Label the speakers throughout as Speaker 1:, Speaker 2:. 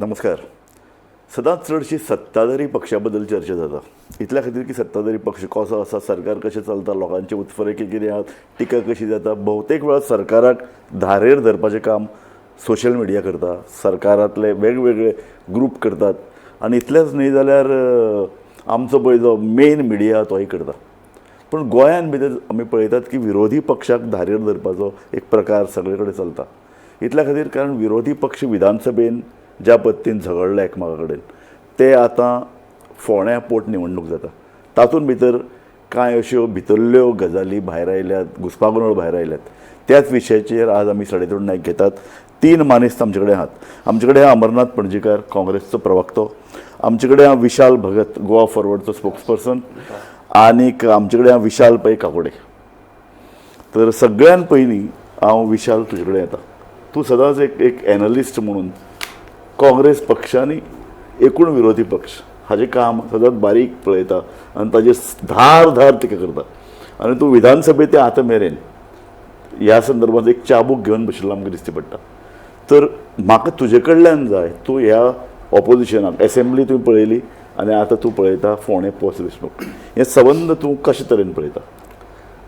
Speaker 1: नमस्कार. सदांच चडशी सत्ताधारी पक्षा बद्दल चर्चा जाता, इतल्या खातीर की सत्ताधारी पक्ष कसो आसा, सरकार कशें चलता, लोकांचे उत्फर्के कितें आहात, टिका कशी जाता. बहुतेक वेळार सरकाराक धारेर धरपाचें काम सोशल मिडिया करता, सरकारांतले वेगवेगळे ग्रूप करतात आनी इतलेंच न्हय जाल्यार आमचो पळय जो मेन मिडिया तोय करता. पूण गोंयान भितर आमी पळयतात की विरोधी पक्षाक धारेर धरपाचो एक प्रकार सगळे कडेन चलता. इतल्या खातीर कारण विरोधी पक्ष विधानसभेन ज्या पद्दतीन झगडले एकमेका कडेन, ते आतां फोंड्या पोट निवडणूक जाता, तातूंत भितर कांय अश्यो भितरल्यो गजाली भायर आयल्यात, घुस्पागोंदळ भायर आयल्यात. त्याच विशयाचेर आज आमी सडेतोड नायक घेतात. तीन मानेस्त आमचे कडेन आहात. आमचे कडेन अमरनाथ पणजीकार, काँग्रेसचो प्रवक्तो, आमचे कडेन आहा विशाल भगत, गोवा फॉरवर्डचो स्पोक्सपर्सन, आनीक आमचे कडेन आहा विशाल पै काकोडे. तर सगळ्यान पयलीं हांव विशाल तुजे कडेन येता. तूं सदांच एक एक एनलिस्ट म्हणून काँग्रेस पक्ष आनी एकूण विरोधी पक्ष हाजें काम सदांच बारीक पळयता आनी ताजेर धार धार टिका करता आनी तूं विधानसभेत ते आतां मेरेन ह्या संदर्भात एक चाबूक घेवन बशिल्लो आमकां दिश्टी पडटा. तर म्हाका तुजे कडल्यान जाय, तूं ह्या ऑपोजिशनाक एसेंब्ली तुवें पळयली आनी आतां तूं पळयता फोंडें पोस्ट वेंचणूक, हें संबंद तूं कशे तरेन पळयता?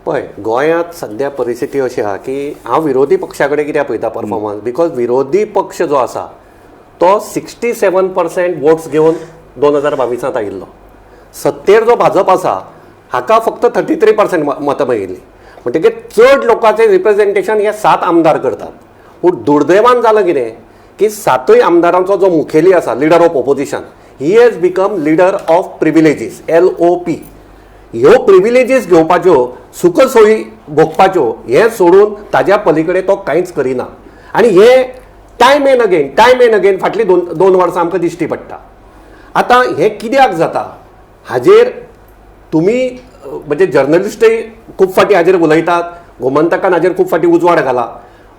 Speaker 2: पळय, गोंयांत सद्या परिस्थिती अशी आहा की हांव विरोधी पक्षा कडेन कित्याक पळयता परफॉर्मन्स, because विरोधी पक्ष जो आसा तो 67% वोट्स घेवन 2022त आयिल्लो. सत्तेर जो भाजप आसा हाका फक्त 33% मतां मेळिल्लीं. म्हणटकीर चड लोकांचें रिप्रेझेंटेशन हे सात आमदार करतात. पूण दुर्दैवान जालां कितें की सातूय आमदारांचो जो मुखेली आसा, leader of opposition, he has become leader of privileges, LOP. ह्यो प्रिविलेजीस घेवपाच्यो, सुखसोयी भोगपाच्यो, हें सोडून ताज्या पलीकडे तो कांयच करिना. आनी हे time and again, time and again फाटलीं दोन दोन वर्सां आमकां दिश्टी पडटा. आतां हें कित्याक जाता हाजेर तुमी म्हणजे जर्नलिस्टय खूब फावटी हाजेर उलयतात, गोमंतकान हाजेर खूब फावटी उजवाड घाला.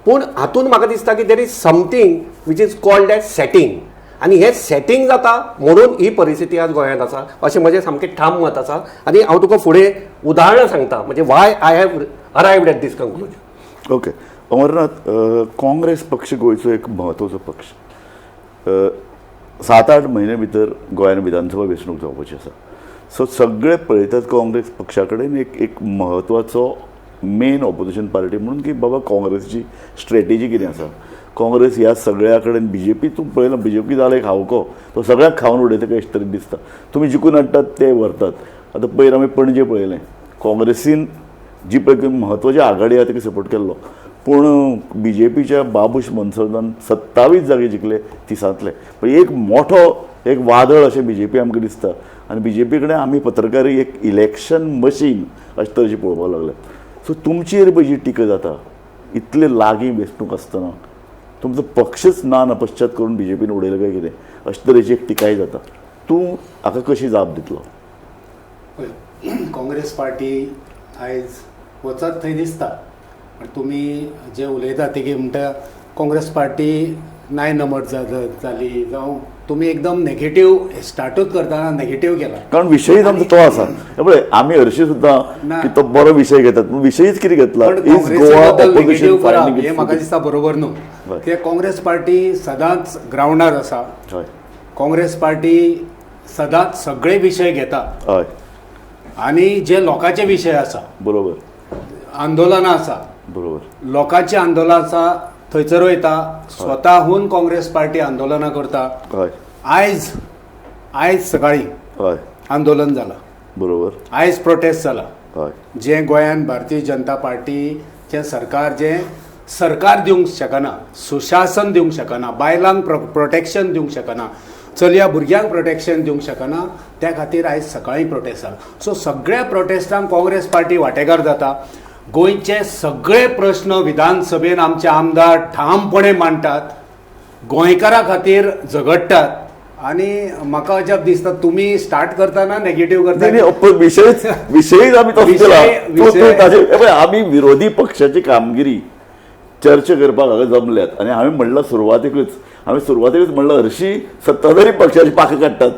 Speaker 2: पूण हातूंत म्हाका दिसता की there is something which is called as setting आनी हें सेटींग जाता म्हणून ही परिस्थिती आज गोंयांत आसा अशें म्हजें सामकें ठाम मत आसा. आनी हांव तुका फुडें उदाहरणां सांगता, म्हणजे why I have arrived at this conclusion.
Speaker 1: Okay Amarnath, Congress पक्ष गोंयचो एक म्हत्वाचो पक्ष. 7-8 म्हयने भितर गोंयान विधानसभा वेंचणूक जावपाची आसा. सो सगळे पळयतात काँग्रेस पक्षा कडेन एक एक म्हत्वाचो मेन ऑपोजिशन पार्टी म्हणून की बाबा काँग्रेसीची स्ट्रेटेजी कितें आसा. काँग्रेस ह्या सगळ्या कडेन, बीजेपी तूं पळयला, बीजेपी जालो एक हावको, तो सगळ्याक खावन उडयता कशें तरी दिसता. तुमी जिखून हाडटात ते व्हरतात. आतां पयर आमी पणजे पळयलें, काँग्रेसीन जी पळय म्हत्वाची आघाडी आहा ताका सपोर्ट केल्लो, पूण बीजेपीच्या बाबूश मोन्सेरातान 27 जागे जिखले 30तांतले. पण एक मोठो एक वादळ अशें बीजेपी आमकां दिसता आनी बीजेपी कडेन आमी पत्रकार एक इलेक्शन मशीन अशे तरेची पळोवपाक लागले. सो तुमचेर पळय जी टिका जाता, इतले लागीं वेंचणूक आसतना तुमचो पक्षच ना नपश्चात करून बीजेपीन उडयलो काय कितें अशे तरेची एक टिकाय जाता. तूं हाका कशी जाप दितलो?
Speaker 3: पळय, काँग्रेस पार्टी आयज वचत थंय दिसता. पण तुमी जे उलयता ते की म्हणटा काँग्रेस पार्टी नाय नमट जाली, जावं तुमी एकदम नेगेटीव स्टार्टूच करतना नेगेटीव केला.
Speaker 1: कारण विशयच आमचो तो आसा. हे पळय, आमी हरशीं सुद्दां
Speaker 3: ना.
Speaker 1: की तो बरो विशय घेतात, पूण विशयच कितें घेतला?
Speaker 3: पण
Speaker 1: is Goa
Speaker 3: काँग्रेसी बद्दल
Speaker 1: ऑपोजिशन
Speaker 3: नेगेटीव करप हें म्हाका दिसता बरोबर न्हू. कित्याक काँग्रेस पार्टी सदांच ग्रावंडार आसा. काँग्रेस पार्टी सदांच सगळे विशय घेता आनी जे लोकांचे विशय आसा, आंदोलनां आसा, लोकांची आंदोलनां आसा थंयसर वयता. स्वताहून काँग्रेस पार्टी आंदोलनां करता. आयज आयज सकाळी आंदोलन जालां. आयज प्रोटेस्ट जाला. जें गोंयान भारतीय जनता पार्टीचें सरकार, जें सरकार दिवंक शकना, सुशासन दिवंक शकना, बायलांक प्रोटेक्शन दिवंक शकना, चलया भुरग्यांक प्रोटेक्शन दिवंक शकना, त्या खातीर आयज सकाळीं प्रोटेस्ट जाला. सो सगळ्या प्रोटेस्टांक काँग्रेस पार्टी वांटेकार जाता. गोंयचे सगळे प्रश्न विधानसभेन आमचे आमदार ठामपणे मांडटात, गोंयकारा खातीर झगडटात. आनी म्हाका अजाप दिसता, तुमी स्टार्ट करतना नेगेटीव करता.
Speaker 1: नाही, नाही, पण विशयच विशयच आमी तसो केला. तूं तूं ताजे, हे पळय, आमी विरोधी पक्षाची कामगिरी चर्चा करपाक हांगा जमल्यात आनी हांवें म्हणलां सुरवातेकूच, हांवें सुरवातेकूच म्हणलां, हरशी सत्ताधारी पक्षाची पाखां काडटात,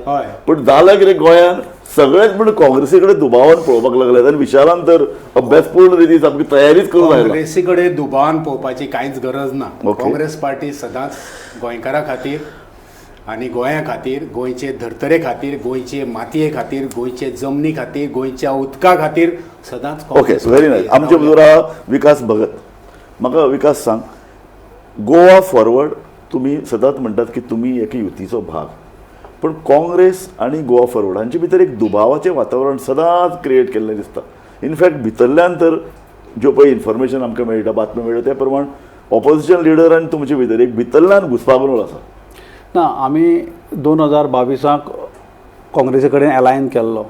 Speaker 1: पूण जालां कितें, गोंयांत सगळेच म्हण काँग्रेसी कडेन दुबावान पळोवपाक लागल्यात आनी विशालान तर अभ्यासपूर्ण रिती सामकी तयारीच करून आयला.
Speaker 3: काँग्रेसी कडेन दुबावान पळोवपाची कांयच गरज ना. काँग्रेस पार्टी सदांच गोंयकारा खातीर आनी गोंया खातीर, गोंयचे धर्तरे खातीर, गोंयचे मातये खातीर, गोंयचे जमनी खातीर, गोंयच्या उदका खातीर सदांच.
Speaker 1: Okay, very nice. आमचे बरोबर विकास भगत. म्हाका विकास सांग, गोवा फॉरवर्ड तुमी सदांच म्हणटात की तुमी एके युतीचो भाग, पूण काँग्रेस आनी गोवा फॉरवर्ड हांचे भितर एक दुबावाचें वातावरण सदांच क्रिएट केल्लें दिसता. इनफॅक्ट भितरल्यान तर ज्यो पळय इन्फॉर्मेशन आमकां मेळटा, बातम्यो मेळटा, त्या प्रमाण ऑपोजिशन लिडर आनी तुमचे भितर एक भितरल्यान घुसपागोंदळ आसा.
Speaker 4: ना, आमी 2022 काँग्रेसी कडेन एलायन केल्लो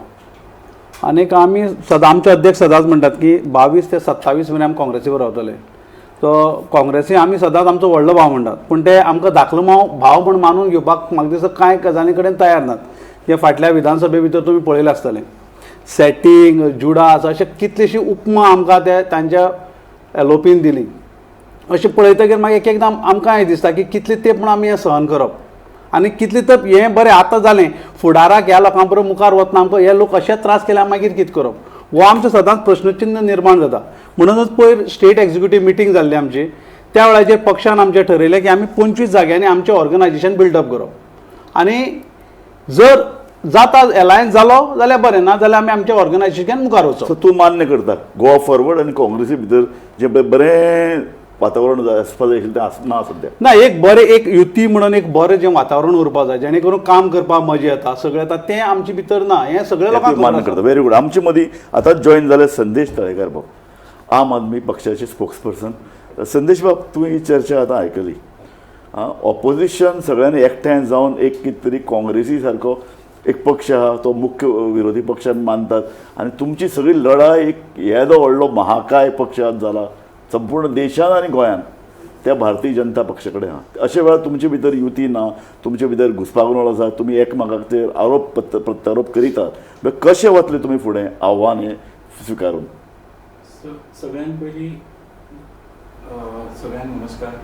Speaker 4: आनीक आमी सदां, आमचे अध्यक्ष सदांच म्हणटात की 22 ते 27 मेरेन आमी काँग्रेसी बरोबर रावतले. सो काँग्रेसी आमी सदांच आमचो व्हडलो भाव म्हणटात, पूण ते आमकां धाकलो भाव म्हूण मानून घेवपाक म्हाका दिसता कांय गजाली कडेन तयार नात. हे फाटल्या विधानसभे भितर तुमी पळयलें आसतलें, सेटींग, जुडास अशे कितलीशी उपमा आमकां ते तांच्या एलओपीन दिली. अशें पळयतकीर मागीर एक एकदां आमकां हें दिसता की कितले तेंप म्हूण आमी हें सहन करप आनी कितले तेंप हें बरें आतां जालें, फुडाराक ह्या लोकां बरोबर मुखार वतना आमकां हे लोक अशेच त्रास केल्यार मागीर कितें करप, हो आमचो सदांच प्रश्नचिन्न निर्माण जाता. म्हणूनच पयर स्टेट एक्झिक्युटीव मिटींग जाल्ली आमची, त्या वेळाचेर पक्षान आमचें ठरयलें की आमी 25 जाग्यांनी आमचें ऑर्गनायजेशन बिल्डअप करप आनी जर जाता एलायन्स जालो जाल्यार बरें, ना जाल्यार आमी आमच्या ऑर्गनायजेशन मुखार वचप.
Speaker 1: सो तूं मान्य करता गोवा फॉरवर्ड आनी काँग्रेसी भितर जें बरें वातावरण आसपा जाय आशिल्लें तें आसना सद्या?
Speaker 4: ना, एक बरें एक युती म्हणून एक बरें जें वातावरण उरपा जाय जेणे करून काम करपाक मजा येता, सगळें येता, तें आमचे भितर ना, हें सगळें लोकांक
Speaker 1: मान्य करता. Very good. आमचे मदीं आतांच जॉयन जाले संदेश तळेकर बाब, आम आदमी पक्षाचे स्पोक्सपर्सन. संदेश बाब, तुवें ही चर्चा आतां आयकली. ऑपोजिशन सगळ्यांनी एकठांय जावन एक कितें तरी काँग्रेसी सारको एक पक्ष आहा तो मुख्य विरोधी पक्षान मानतात आनी तुमची सगळी लढाय एक येदो व्हडलो महाकाय पक्षांत जाला संपूर्ण देशान आनी गोंयान त्या भारतीय जनता पक्षा कडेन आहा. अशे वेळार तुमचे भितर युती ना, तुमचे भितर घुसपागोंदळ आसा, तुमी एकमेकाचेर आरोप प्रत्यारोप करीतात, कशें वतले तुमी फुडें आव्हान हें स्विकारून?
Speaker 5: सगळ्यान पयलीं सगळ्यांक नमस्कार.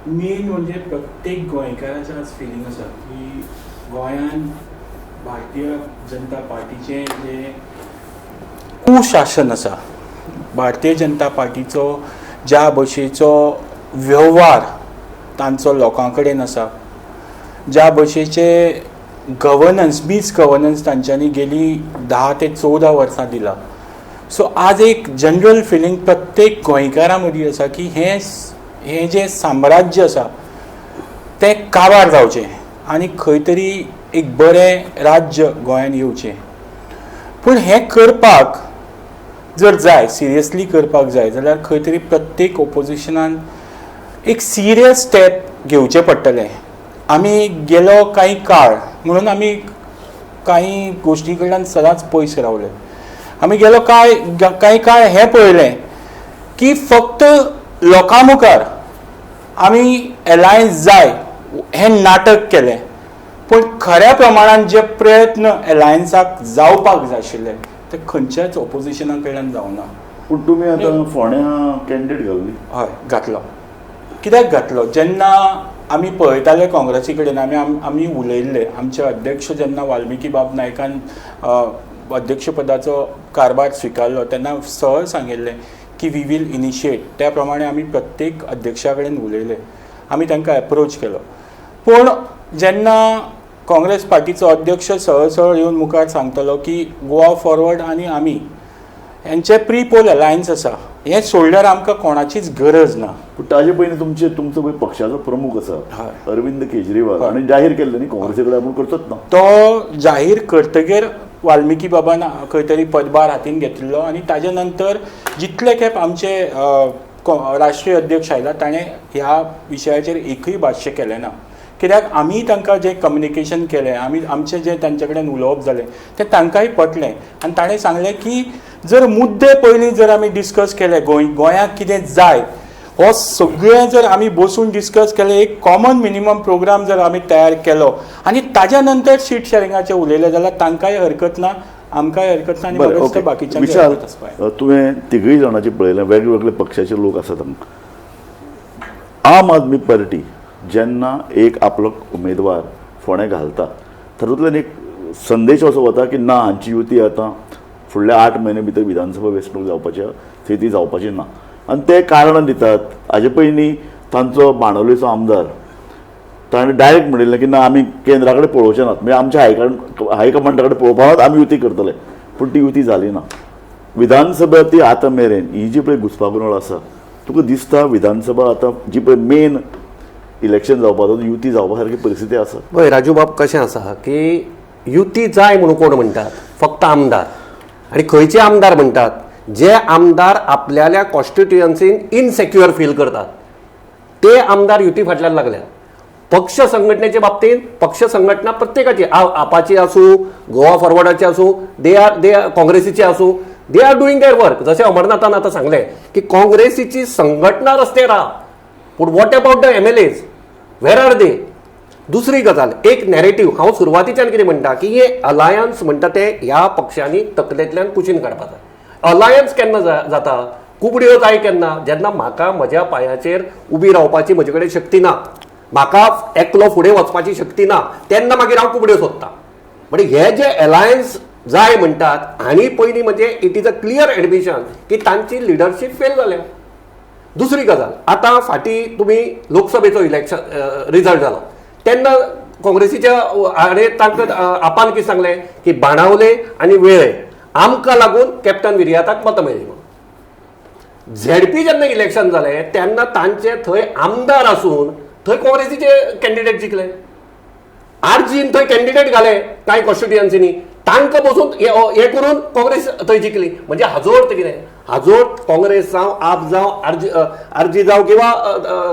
Speaker 5: मेन म्हणजे प्रत्येक गोंयकाराचें आज फिलींग आसा की गोंयान भारतीय जनता पार्टीचें जें कुशासन आसा, भारतीय जनता पार्टीचो ज्या भशेचो वेव्हार तांचो लोकां कडेन आसा, ज्या भशेचे गवर्नन्स, मीस गवर्नन्स तांच्यांनी गेली 10 ते 14 वर्सां दिला. सो आज एक जनरल फिलींग प्रत्येक गोंयकारा मदीं आसा की हें जें साम्राज्य आसा तें काबार जावचें आनी खंय तरी एक बरें राज्य गोंयांत येवचें. पूण हें करपाक जर जाय, सिरियसली करपाक जाय जाल्यार खंय तरी प्रत्येक ओपोजिशनान एक सिरियस स्टेप घेवचें पडटलें. आमी गेलो कांय काळ म्हणून आमी कांय गोश्टी कडल्यान सदांच पयस रावले. आमी गेलो कांय काळ हें पळयलें की फक्त लोकां मुखार आमी एलायन्स जाय हें नाटक केलें, पूण खऱ्या प्रमाणान जे प्रयत्न एलायन्साक जावपाक जाय आशिल्ले ते खंयच्याच ओपोजिशना कडल्यान जावना.
Speaker 1: पूण तुमी आतां फोंड्या कॅन्डिडेट घालली?
Speaker 5: हय, घातलो. कित्याक घातलो? जेन्ना आमी पळयताले काँग्रेसी कडेन आमी उलयल्ले, आमचे अध्यक्ष जेन्ना वाल्मिकी बाब नायकान अध्यक्षपदाचो कारभार स्विकारलो तेन्ना सहज सांगिल्लें की we will initiate. त्या प्रमाणे आमी प्रत्येक अध्यक्षा कडेन उलयले, आमी तांकां एप्रोच केलो. पूण जेन्ना काँग्रेस पार्टीचो अध्यक्ष सहज सहज येवन मुखार सांगतलो की गोवा फॉरवर्ड आनी आमी हेंचे प्री पोल अलायन्स आसा, हें सोडल्यार आमकां कोणाचीच गरज ना.
Speaker 1: पूण ताजे पयलीं तुमचो पळय पक्षाचो प्रमुख आसा अरविंद केजरीवाल आनी जाहीर केल्लें न्ही काँग्रेसी कडेन आपूण करचोच ना.
Speaker 5: तो जाहीर करतगीर वाल्मिकी बाबान खंय तरी पदभार हातीन घेतिल्लो आनी ताजे नंतर जितले खेप आमचे राष्ट्रीय अध्यक्ष आयला ताणें ह्या विशयाचेर एकूय भाश्य केलें ना. कित्याक आमी तांकां जें कम्युनिकेशन केलें, आमी आमचें जें तांचे कडेन उलोवप जालें तें तांकांय पटलें आनी ताणें सांगलें की जर मुद्दे पयलीं जर आमी डिस्कस केले, गोंयांक कितें जाय हो सगळें जर आमी बसून डिस्कस केलें, एक कॉमन मिनिमम प्रोग्राम जर आमी तयार केलो आनी ताज्या नंतर सीट शेरिंगाचें उलयलें जाल्यार तांकांय हरकत ना, आमकांय हरकत ना आनी बाकीच्यांकय हरकत आसपाक.
Speaker 1: तुवें तिगूय जाणांचें पळयलें, वेगवेगळे पक्षाचे लोक आसात हांगा. आम आदमी पार्टी जेन्ना एक आपलो उमेदवार फोंडें घालता तातूंतल्यान एक संदेश असो वता की ना, हांची युती आतां फुडल्या 8 म्हयने भितर विधानसभा वेंचणूक जावपाची थंय ती जावपाची ना आनी ते कारणां दितात. हाजे पयलीं तांचो बाणावलेचो आमदार ताणें डायरेक्ट म्हणिल्लें की ना आमी केंद्रा कडेन पळोवचे नात, म्हणजे आमच्या हायकमांडा कडेन पळोवपा नात, आमी युती करतले. पूण ती युती जाली ना. विधानसभा ती आतां मेरेन ही जी पळय घुस्पागोंदळ आसा, तुका दिसता विधानसभा आतां जी पळय मेन इलेक्शन जावपा युती जावपा सारकी परिस्थिती आसा?
Speaker 2: पळय राजू बाब, कशें आसा की युती जाय म्हणून कोण म्हणटात? फक्त आमदार. आनी खंयचे आमदार म्हणटात? जे आमदार आपल्याल्या कॉन्स्टिट्युएन्सीन इनसेक्युअर फील करतात ते आमदार युती फाटल्यान लागल्या. पक्ष संघटनेचे बाबतींत पक्ष संघटना प्रत्येकाची, आपाची आसूं, गोवा फॉरवर्डाची आसूं, they are they काँग्रेसीची आसूं, they are doing their work. जशें अमरनाथान आतां सांगलें की काँग्रेसीची संघटना रस्त्यार आहा, पूण what about the MLAs, where are they? दुसरी गजाल, एक नॅरेटीव हांव सुरवातीच्यान कितें म्हणटा की हे अलायन्स म्हणटा ते ह्या पक्षांनी तकलेंतल्यान कुशीन काडपा जाय. अलायन्स केन्ना जाता? कुबड्यो जाय केन्ना? जेन्ना म्हाका म्हज्या पांयाचेर उबी रावपाची म्हजे कडेन शक्ती ना, म्हाका एकलो फुडें वचपाची शक्ती ना, तेन्ना मागीर हांव कुबड्यो सोदता. म्हणजे हे जे अलायन्स जाय म्हणटात, आनी पयलीं म्हणजे it is a clear admission की तांची लिडरशीप फेल जाल्या. दुसरी गजाल, आतां फाटीं तुमी लोकसभेचो इलेक्शन रिजल्ट जालो तेन्ना काँग्रेसीच्या आनी तांकां आपान कितें सांगलें की बाणावले आनी वेळे आमकां लागून कॅप्टन विर्याताक मतां मेळ्ळी म्हणून. झेडपी जेन्ना इलेक्शन जालें तेन्ना तांचे थंय आमदार आसून थंय काँग्रेसीचे कॅन्डिडेट जिखले. आरजीन थंय कॅन्डिडेट घाले कांय कॉन्स्टिट्युएन्सीनी, तांकां बसून हे करून काँग्रेस थंय जिखली. म्हणजे हाजो अर्थ कितें? हाजो अर्थ काँग्रेस जावं, आप जावं, आरजी जावं किंवा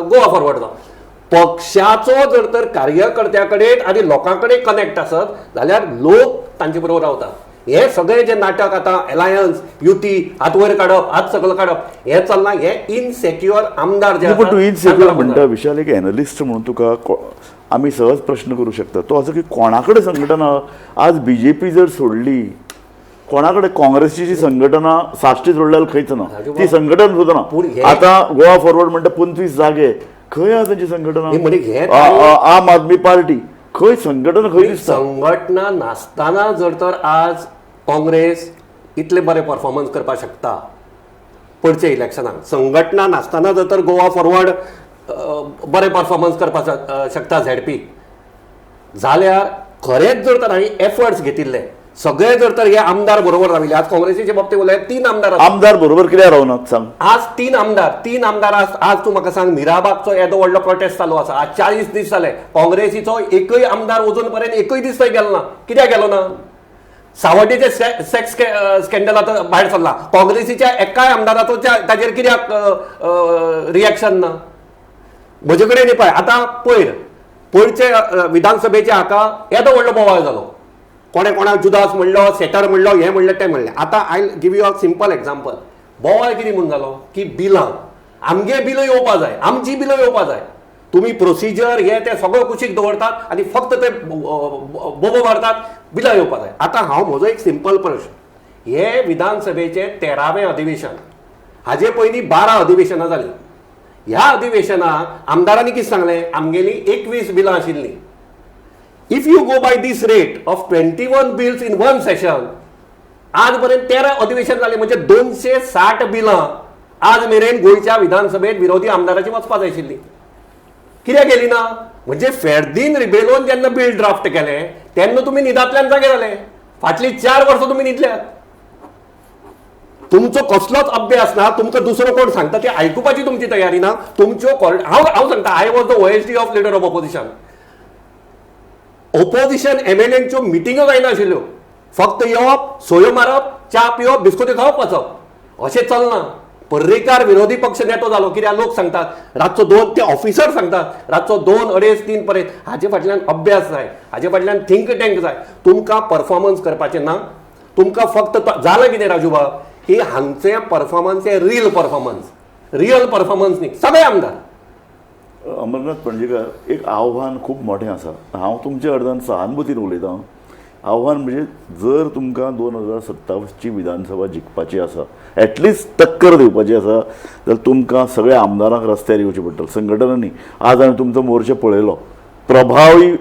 Speaker 2: गोवा फॉरवर्ड जावं, पक्षाचो जर तर कार्यकर्त्या कडेन आनी लोकां कडेन कनेक्ट आसत जाल्यार लोक तांचे बरोबर रावता. हे सगळे जे नाटक आतां अलायन्स, युती, हात वयर काडप, हात सकयल काडप हे चल्लां, हे इनसेक्युअर आमदार जे
Speaker 1: पण तूं इनसेक्युअर म्हणटा विशाल, एक एनलिस्ट म्हणून तुका आमी सहज प्रश्न करूं शकता तो असो की कोणा कडेन संघटना आज बीजेपी जर सोडली, कोणा कडेन काँग्रेसची जी संघटना साश्टी सोडल्यार खंयच ना, ती संघटन सुद्दां ना. आतां गोवा फॉरवर्ड म्हणटा 25 जागे, खंय आसा तांची संघटना? आम आदमी पार्टी खंय संघटना खंय दिसता?
Speaker 2: संघटना नासतना जर तर आज काँग्रेस इतले बरे परफॉर्मन्स करपाक शकता पडचे इलेक्शनाक, संघटना नासतना जर तर गोवा फॉरवर्ड बरे परफॉर्मन्स करपाक शकता झेडपी, जाल्यार खरेंच जर तर हांणी एफर्ट्स घेतिल्ले सगळे जर तर हे आमदार बरोबर राविल्ले. आज काँग्रेसीचे बाबतींत उलयत 3 आमदार,
Speaker 1: आमदार बरोबर कित्याक रावनात सांग?
Speaker 2: आज 3 आमदार, आज आज तूं म्हाका सांग, मिराबागचो येदो व्हडलो प्रोटेस्ट चालू आसा, आज 40 दीस जाले, काँग्रेसीचो एकय आमदार अजून पर्यंत एकय दीस थंय गेलो ना. कित्याक गेलो ना? सावड्डेचे सेक्स स्कॅन्डल आतां भायर सरला, काँग्रेसीच्या एकाय आमदाराचो ताजेर कित्याक रिएक्शन ना? म्हजे कडेन न्ही पळय, आतां पयरचे विधानसभेचे हाका येदो व्हडलो बोवाळ जालो, कोणें कोणाक जुदास म्हणलो, सेटर म्हणलो, हें म्हणलें तें म्हणलें. आतां I give you a simple example. बोवाळ कितें म्हूण जालो की बिलां, आमगे बिलां येवपा जाय, आमची बिलां येवपा जाय, तुमी प्रोसिजर हे ते सगळो कुशीक दवरतात आनी फक्त ते बोबो मारतात, बिलां येवपा जाय. आतां हांव म्हजो एक सिंपल प्रश्न, हे विधानसभेचें 13वें अधिवेशन, हाजे पयलीं 12 अधिवेशनां जालीं. ह्या अधिवेशनाक आमदारांनी कितें सांगलें? आमगेलीं 21 बिलां आशिल्लीं. If you go by this rate of 21 bills in one session, आज पर्यंत 13 अधिवेशन जाले, म्हणजे 260 बिलां आज मेरेन गोंयच्या विधानसभेत विरोधी आमदाराची वचपा जाय आशिल्ली, कित्याक गेली ना? म्हणजे फेर्दीन रिबेलोन जेन्ना बिल ड्राफ्ट केलें तेन्ना तुमी न्हिदांतल्यान जागे जाले, फाटलीं 4 वर्सां तुमी न्हिदल्यात, तुमचो कसलोच अभ्यास ना, तुमकां दुसरो कोण सांगता ते आयकुपाची तुमची तयारी ना. तुमच्यो हांव सांगता, I was the OSD of leader of opposition. Opposition एमएलएंच्यो मिटिंगो जायनाशिल्ल्यो, फक्त येवप, सोयो मारप, च्या पिवप, बिस्कुटी खावप, वचप, अशें चलना. पर्रीकार विरोधी पक्ष नेतो जालो कित्याक लोक सांगतात रातचो 2, ते ऑफिसर सांगतात रातचो 2, 2.5, 3 पर्यंत. हाजे फाटल्यान अभ्यास जाय, हाजे फाटल्यान थिंक टँक जाय. तुमकां परफॉर्मन्स करपाचें ना, तुमकां फक्त जालें कितें राजू बाब की हांगचें परफॉर्मन्स हें रील परफॉर्मन्स, रियल परफॉर्मन्स न्ही. सगळे आमदार.
Speaker 1: अमरनाथ पणजेकर, एक आव्हान खूब मोठें आसा, हांव तुमच्या अर्दान सहानुभूतीन उलयतां. आव्हान म्हणजे जर तुमकां 2027ची विधानसभा जिखपाची आसा, एटलिस्ट टक्कर दिवपाची आसा, जाल्यार तुमकां सगळ्या आमदारांक रस्त्यार येवचें पडटलें, संघटनांनी. आज हांवें तुमचो मोर्चा पळयलो, प्रभावी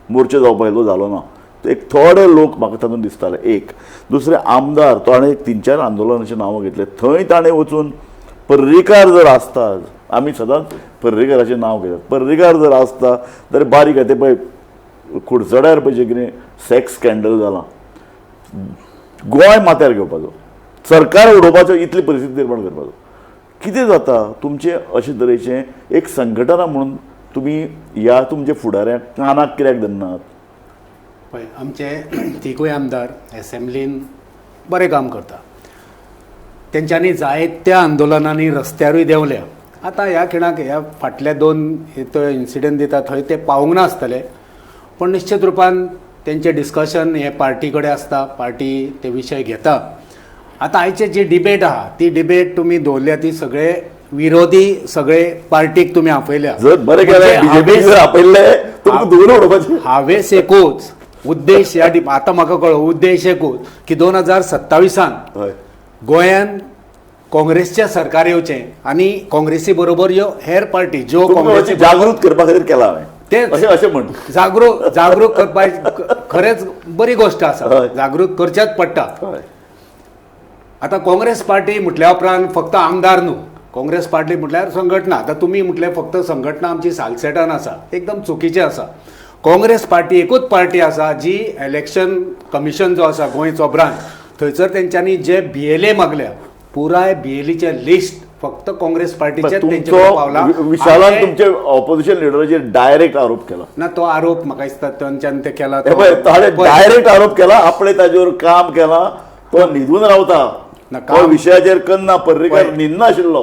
Speaker 1: मोर्चा जावपा इतलो जालो ना, एक थोडे लोक म्हाका तातूंत दिसताले. एक दुसरे आमदार, ताणें 3-4 आंदोलनाचें नांवां घेतलें, थंय ताणें वचून पर्रीकार जर आसता आमी सदांच पर्रीकाराचें नांव घेतात. पर्रीकार जर आसता जाल्यार बारीक आहा. ते पळय कुडचड्यार पळय जें कितें सेक्स स्कँडल जालां, गोंय माथ्यार घेवपाचो, सरकार उडोवपाचो, इतली परिस्थिती निर्माण करपाचो. कितें जाता तुमचें अशे तरेचें एक संघटना म्हणून तुमी ह्या तुमच्या फुडाऱ्यांक कानाक कित्याक धरनात?
Speaker 3: पळय आमचे तिगूय आमदार एसेंब्लीन बरें काम करता. तेंच्यांनी जायत्या आंदोलनांनी रस्त्यारूय देंवल्या. आतां ह्या खिणाक ह्या फाटल्या दोन तो इन्सिडंट दिता थंय ते पावूंक ना आसतले, पूण निश्चित रुपान तेंचें डिस्कशन हे पार्टी कडेन आसता, पार्टी ते विशय घेता. आतां आयचे जी डिबेट आहा ती डिबेट तुमी दवरल्या ती सगळे विरोधी सगळे पार्टीक तुमी आपयल्या.
Speaker 1: जर बरें केलें बीजेपी जर आपयल्लें तुमकां दवरून उडोवपाचें.
Speaker 3: हावेस एकूच उद्देश ह्या आतां म्हाका कळ्ळो उद्देश एकूच की 2027 गोंयान काँग्रेसचें सरकार येवचें आनी काँग्रेसी बरोबर ह्यो हेर पार्टी ज्यो
Speaker 1: काँग्रेस जागृत करपा खातीर केला हांवें
Speaker 3: तें
Speaker 1: अशें अशें म्हण
Speaker 3: जागृत जागृत करपाक खरेंच बरी गोश्ट आसा, जागृत करचेंच पडटा. आतां काँग्रेस पार्टी म्हटल्या उपरांत फक्त आमदार न्हू, काँग्रेस पार्टी म्हटल्यार संघटना. आतां तुमी म्हटलें फक्त संघटना आमची सालसेटान आसा, एकदम चुकीचें आसा. काँग्रेस पार्टी एकूच पार्टी आसा जी इलेक्शन कमिशन जो आसा गोंयचो ब्रांच थंयसर तेंच्यांनी जे BLA मागल्या पुराय BLAचें लिस्ट फक्त काँग्रेस पार्टीचे
Speaker 1: पावला. विशालान तुमचे ऑपोजिशन लिडराचेर डायरेक्ट आरोप केला
Speaker 3: ना, तो आरोप म्हाका दिसता तांच्यान ते केला,
Speaker 1: डायरेक्ट आरोप केला. आपणे ताजेर काम केला, तो न्हिदून रावता, तो विशयाचेर करना. पर्रीकार न्हिदना आशिल्लो.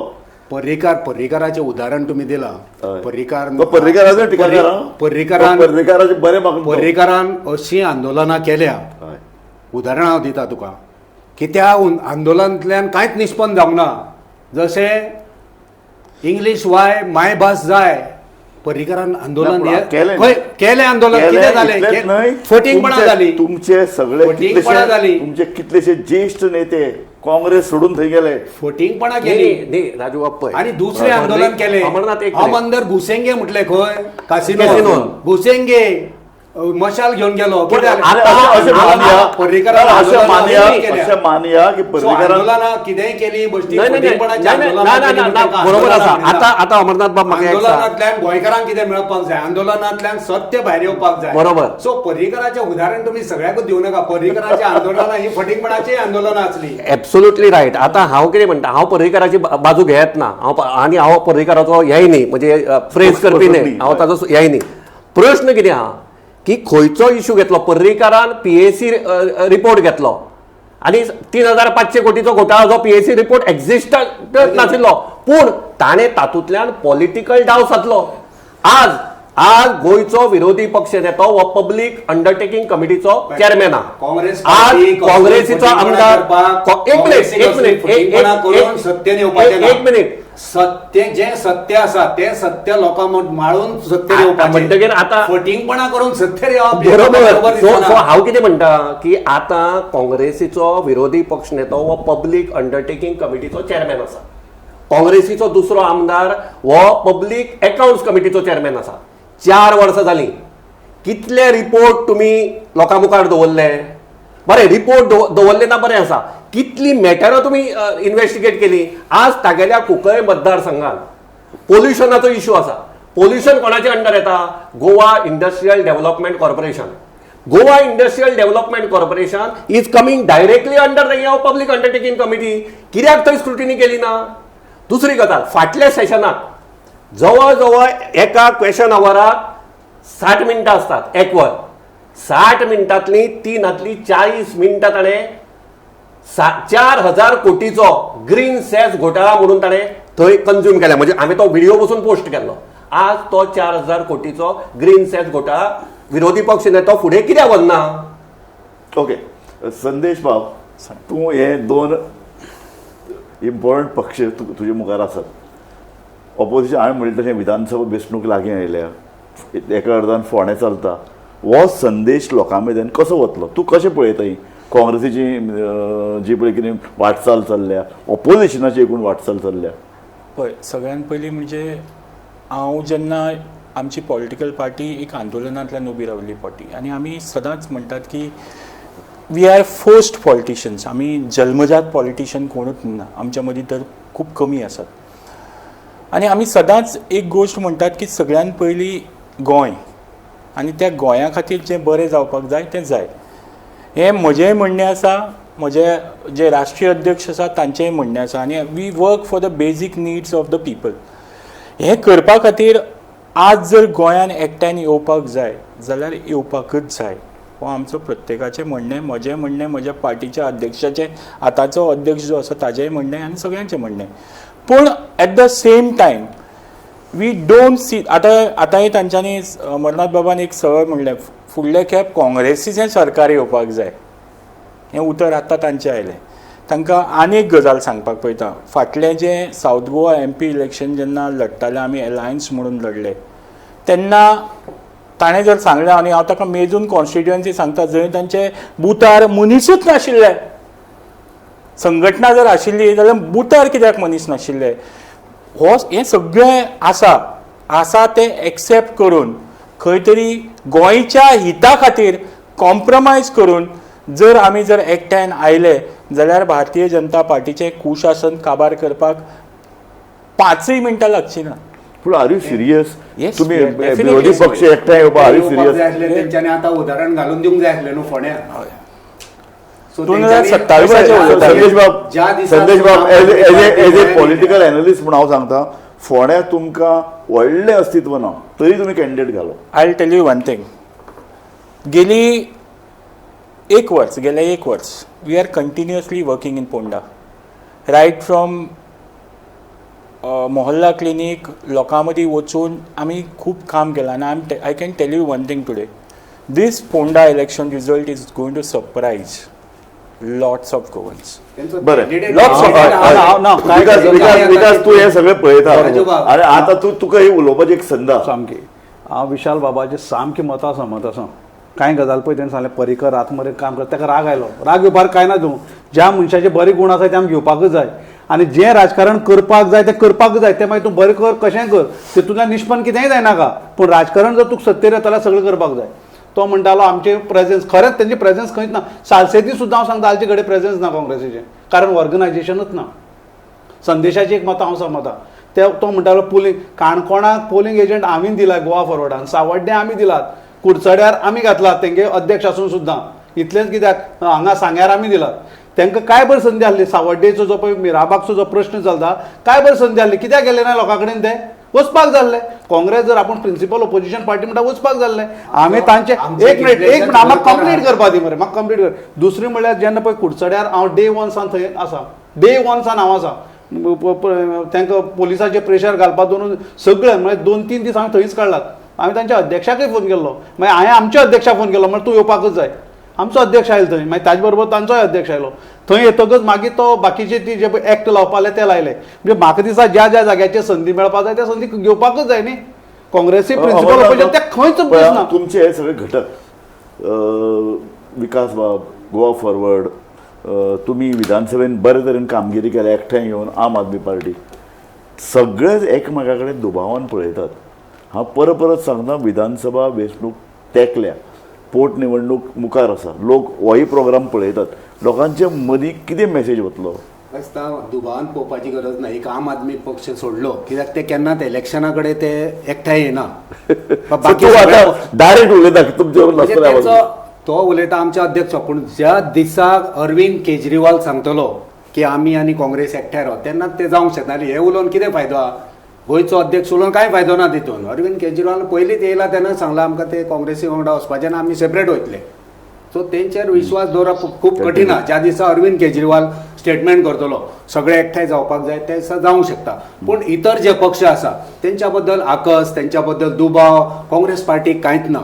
Speaker 3: पर्रीकार पर्रीकाराचें उदाहरण तुमी दिलां. पर्रीकार
Speaker 1: पर्रीकाराचो
Speaker 3: पर्रीकारान
Speaker 1: पर्रीकाराचें बरें म्हाका
Speaker 3: पर्रीकारान अशीं आंदोलनां केल्या. उदाहरण हांव दिता तुका की त्या आंदोलनांतल्यान कांयच निष्पन्न जावंक ना. जशें इंग्लीश वाय मायभास जाय, पर्रीकारान आंदोलन केलें. आंदोलन कितें जालें? फटींगपणां जाली.
Speaker 1: तुमचे सगळे तुमचे कितलेशे ज्येश्ठ नेते काँग्रेस सोडून थंय गेले,
Speaker 3: फटींगपणां केली
Speaker 2: राजू बाप्पा.
Speaker 3: आनी दुसरें आंदोलन केलें, हम अंदर घुसेंगे म्हटलें खंय कासिनो घुसेंगे, मशाल घेवन गेलो.
Speaker 1: अशें मानया की
Speaker 3: आंदोलनां कितेंय केली
Speaker 2: बरोबर आसा. आतां आतां अमरनाथ बाब
Speaker 3: आंदोलनांतल्यान गोंयकारांक कितें मेळपाक जाय, आंदोलनांतल्यान सत्य भायर येवपाक जाय.
Speaker 2: बरोबर.
Speaker 3: सो पर्रीकाराचें उदाहरण तुमी सगळ्याकूच दिवं नाका. पर्रीकाराचें आंदोलनां ही फटींगपणाचीं आंदोलनां आसली.
Speaker 2: Absolutely right. आतां हांव कितें म्हणटा, हांव पर्रीकाराची बाजू घेत ना, हांव आनी हांव पर्रीकाराचो हेय न्ही, म्हणजे फ्रेज करपी न्ही, हांव ताजो हेय न्ही. प्रश्न कितें आहा की खंयचो इशू घेतलो, पर्रीकारान PAC report घेतलो आनी 3500 कोटीचो घोटाळो जो PAC report exist नाशिल्लो, पूण ताणें तातूंतल्यान पॉलिटिकल डाव सादलो. आज आज गोंयचो विरोधी पक्ष नेतो हो पब्लीक अंडरटेकिंग कमिटीचो चेअरमॅन आहा. आज काँग्रेसीचो आमदार एक मिनिट एक मिनिट
Speaker 3: एक मिनिट सत्य जे सत्य आसा ते सत्य लोकां माळून सत्य येवपाचें
Speaker 2: म्हणटकीर आतां
Speaker 3: फटींगपणा करून सत्य येवप
Speaker 2: बरोबर. सो हांव कितें म्हणटा की आतां काँग्रेसीचो विरोधी पक्ष नेतो हो पब्लीक अंडरटेकिंग कमिटीचो चेअरमॅन आसा, काँग्रेसीचो दुसरो आमदार हो पब्लीक अकाउंट्स कमिटीचो चेअरमॅन आसा. 4 वर्सां जालीं, कितले रिपोर्ट तुमी लोकां मुखार दवरले? बरें, रिपोर्ट दवरले ना, बरें आसा. कितली मॅटरां तुमी इन्वेस्टिगेट केली? आज तागेल्या कुंकळे मतदारसंघात पोल्युशनाचो इशू आसा. पोल्युशन कोणाचे अंडर येता? Goa industrial development corporation. Goa industrial development corporation is coming directly under the public undertaking committee. कित्याक थंय स्क्रुटिनी केली ना? दुसरी गजाल, फाटल्या सेशनाक जवळ जवळ एका क्वेश्चन आवराक 60 मिनटां आसतात, एक वर. 60 मिनटांतली 3 40 मिनटां ताणें 4000 कोटीचो ग्रीन सेस घोटाळा म्हणून ताणें थंय कंज्यूम केला. म्हणजे हांवें तो व्हिडिओ बसून पोस्ट केल्लो. आज तो 4000 कोटीचो ग्रीन सेस घोटाळा विरोधी पक्ष नेतो फुडें कित्याक वचना?
Speaker 1: ओके संदेश बाब, तूं हे दोन इम्पॉर्टंट पक्ष तुजे मुखार आसात. ऑपोजिशन हांवें म्हणलें तशें विधानसभा वेंचणूक लागीं आयल्या, एका अर्दान फोंडें चलता, हो संदेश लोकां मेरेन कसो वतलो? तूं कशें पळयता ही काँग्रेसीची जी पळय कितें वाटचाल चल्ल्या, ऑपोजिशनाची एकूण वाटचाल चल्ल्या?
Speaker 5: पळय, सगळ्यान पयलीं म्हणजे हांव जेन्ना आमची पॉलिटिकल पार्टी एक आंदोलनांतल्यान उबी रावल्ली पार्टी, आनी आमी सदांच म्हणटात की we R forced politicians. आमी जल्मजात पॉलिटिशियन कोणूच ना, आमच्या मदीं तर खूब कमी आसात. आनी आमी सदांच एक गोश्ट म्हणटात की सगळ्यान पयलीं गोंय आनी त्या गोंया खातीर जें बरें जावपाक जाय तें जाय. हें म्हजेंय म्हणणें आसा, म्हजे जे राष्ट्रीय अध्यक्ष आसा तांचेंय म्हणणें आसा आनी we work for the basic needs of the people. हें करपा खातीर आज जर गोंयान एकट्यान येवपाक जाय जाल्यार येवपाकच जाय. हो आमचो प्रत्येकाचें म्हणणें, म्हजें म्हणणें, म्हज्या पार्टीच्या अध्यक्षाचें, आतांचो अध्यक्ष जो आसा ताजेंय म्हणणें आनी सगळ्यांचें म्हणणें. पूण at the same time we don't see. आतां आतांय तांच्यांनी अमरनाथ बाबान एक सरळ म्हणलें, फुडले खेप काँग्रेसीचें सरकार येवपाक जाय. हें उतर आतां तांचें आयलें. तांकां आनी एक गजाल सांगपाक पळयता. फाटलें जें सावथ गोवा MP election जेन्ना लडटाले आमी एलायन्स म्हणून लडले तेन्ना ताणें जर सांगलें, आनी हांव ताका मेजून कॉन्स्टिट्युएन्सी सांगता जंय तांचे बुथार मनीसूच नाशिल्ले, संघटना जर आशिल्ली जाल्यार बुथार कित्याक मनीस नाशिल्ले, हो हें सगळें आसा आसा तें एक्सेप्ट करून खंय तरी गोंयच्या हिता खातीर कॉम्प्रोमायज करून जर आमी जर एकठांय आयले जाल्यार भारतीय जनता पार्टीचें कुशासन काबार करपाक 5 मिनटां लागची ना.
Speaker 1: पूण are you serious? तुमी विरोधी पक्ष एकठांय येवपाक are you serious?
Speaker 3: तेंच्यांनी आतां उदाहरण घालून दिवंक जाय आसलें न्हू फोंड्या.
Speaker 5: 2027
Speaker 1: संदेश बाब, संदेश बाब, as a political analyst म्हणून हांव सांगता, फोंड्या तुमकां व्हडलें अस्तित्व ना तरी तुमी कॅन्डिडेट घालो.
Speaker 5: I will tell you one thing. गेली एक वर्स, गेले एक वर्स we are continuously working in Ponda, right from Mohalla clinic लोकां मदीं वचून आमी खूब काम केलां. आनी I can tell you one thing today, this Ponda election result is going to surprise lots of Goans.
Speaker 1: बरें, विकास तूं हें सगळें पळयता आनी आतां तूं तुका ही उलोवपाची एक संद आसा.
Speaker 4: सामकी हांव विशाल बाबाचे सामकी मतां सहमत आसा. कांय गजाल पळय तेणें सांगलें पर्रीकर रात मरेन काम करता, ताका राग आयलो. राग येवपाक कांय ना, तूं ज्या मनशाचे बरे गूण आसा ते आमी घेवपाकूच जाय आनी जें राजकारण करपाक जाय तें करपाक जाय. तें मागीर तूं बरें कर कशेंय कर, तितूंतल्यान निष्पन्न कितेंय जायनाका, पूण राजकारण जर तुका सत्तेर येता जाल्यार सगळें करपाक जाय. तो म्हणटालो आमचें प्रेजन्स, खरेंच तेंचे प्रेजन्स खंयच ना. सालसेती सुद्दां हांव सांगता आलचे कडेन प्रेजन्स ना काँग्रेसीचें, कारण ऑर्गनायजेशनूच ना. संदेशाची एक मतां हांव सहमता. ते तो म्हणटालो पोलिंग काणकोणाक पोलिंग एजंट आमी दिला, गोवा फॉरवर्डान सावड्डें आमी दिलात, कुडचड्यार आमी घातलात तेंगे अध्यक्ष आसून सुद्दां, इतलेंच कित्याक हांगा सांग्यार आमी दिलात. तांकां काय बरी संदी आसली, सावड्डेचो जो पळय मिराबागचो जो प्रश्न चलता काय बरी संदी आसली, कित्याक गेले ना लोकां कडेन, ते वचपाक जाल्ले. काँग्रेस जर आपूण प्रिंसिपल ओपोजिशन पार्टी म्हणटा वचपाक जाल्ले. आमी तांचे एक मिनिट एक मिनिट म्हाका कंप्लीट करपा दी मरे, म्हाका कंप्लीट कर. दुसरी म्हणल्यार जेन्ना पळय कुडचड्यार हांव डे वन सान थंय आसा, डे वन सान हांव आसा, तांकां पोलिसाचेर प्रेशर घालपाक दवरून सगळें म्हळ्यार 2-3 दीस हांवें थंयच काडलात. हांवें तांच्या अध्यक्षाकय फोन केल्लो, मागीर हांवें आमच्या अध्यक्षाक फोन केलो, म्हळ्यार तूं येवपाकूच जाय. आमचो अध्यक्ष आयलो थंय, मागीर ताजे बरोबर तांचोय अध्यक्ष आयलो. थंय येतकच मागीर तो बाकीचे ती जे एक्ट लावपाले ते लायले. म्हणजे म्हाका दिसता ज्या ज्या जाग्याचेर संदी मेळपाक जाय त्या संदी घेवपाकूच जाय न्ही. काँग्रेसी प्रिंसिपल ऑपोजिशन ते खंयच दिसना.
Speaker 1: तुमचे हे सगळे घटक विकास बाब, गोवा फॉरवर्ड, तुमी विधानसभेन बरे तरेन कामगिरी केल्या एकठांय येवन, आम आदमी पार्टी, सगळेच एकमेका कडेन दुबावान पळयतात. हांव परत परत सांगता, विधानसभा वेंचणूक तेंकल्या, पोटनिवडणूक मुखार आसा, लोक होय प्रोग्राम पळयतात, लोकांच्या मदीं कितें मेसेज वतलो?
Speaker 3: आसता दुबावान पळोवपाची गरज ना. एक आम आदमी पक्ष सोडलो कित्याक ते केन्नाच इलेक्शना कडेन ते एकठांय येना.
Speaker 1: डायरेक्ट उलयता तुमचे
Speaker 3: तो उलयता आमचे अध्यक्ष, पूण ज्या दिसा अरविंद केजरीवाल सांगतलो की आमी आनी काँग्रेस एकठांय राव तेन्ना ते जावंक शकना. हे उलोवन कितें फायदो आहा? गोंयचो अध्यक्ष उलोवन कांय फायदो ना तितून. अरविंद केजरीवाल पयलींच येयला तेन्ना सांगला आमकां ते काँग्रेसी वांगडा वचपाचें ना, आमी सेपरेट वयतले. सो तेंचेर विश्वास दवरप खूब कठीण आहा. ज्या दिसा अरविंद केजरीवाल स्टेटमेंट करतलो सगळे एकठांय जावपाक जाय ते दिसा जावंक शकता. पूण इतर जे पक्ष आसा तेंच्या बद्दल आकस, तेंच्या बद्दल दुबाव काँग्रेस पार्टीक कांयच ना.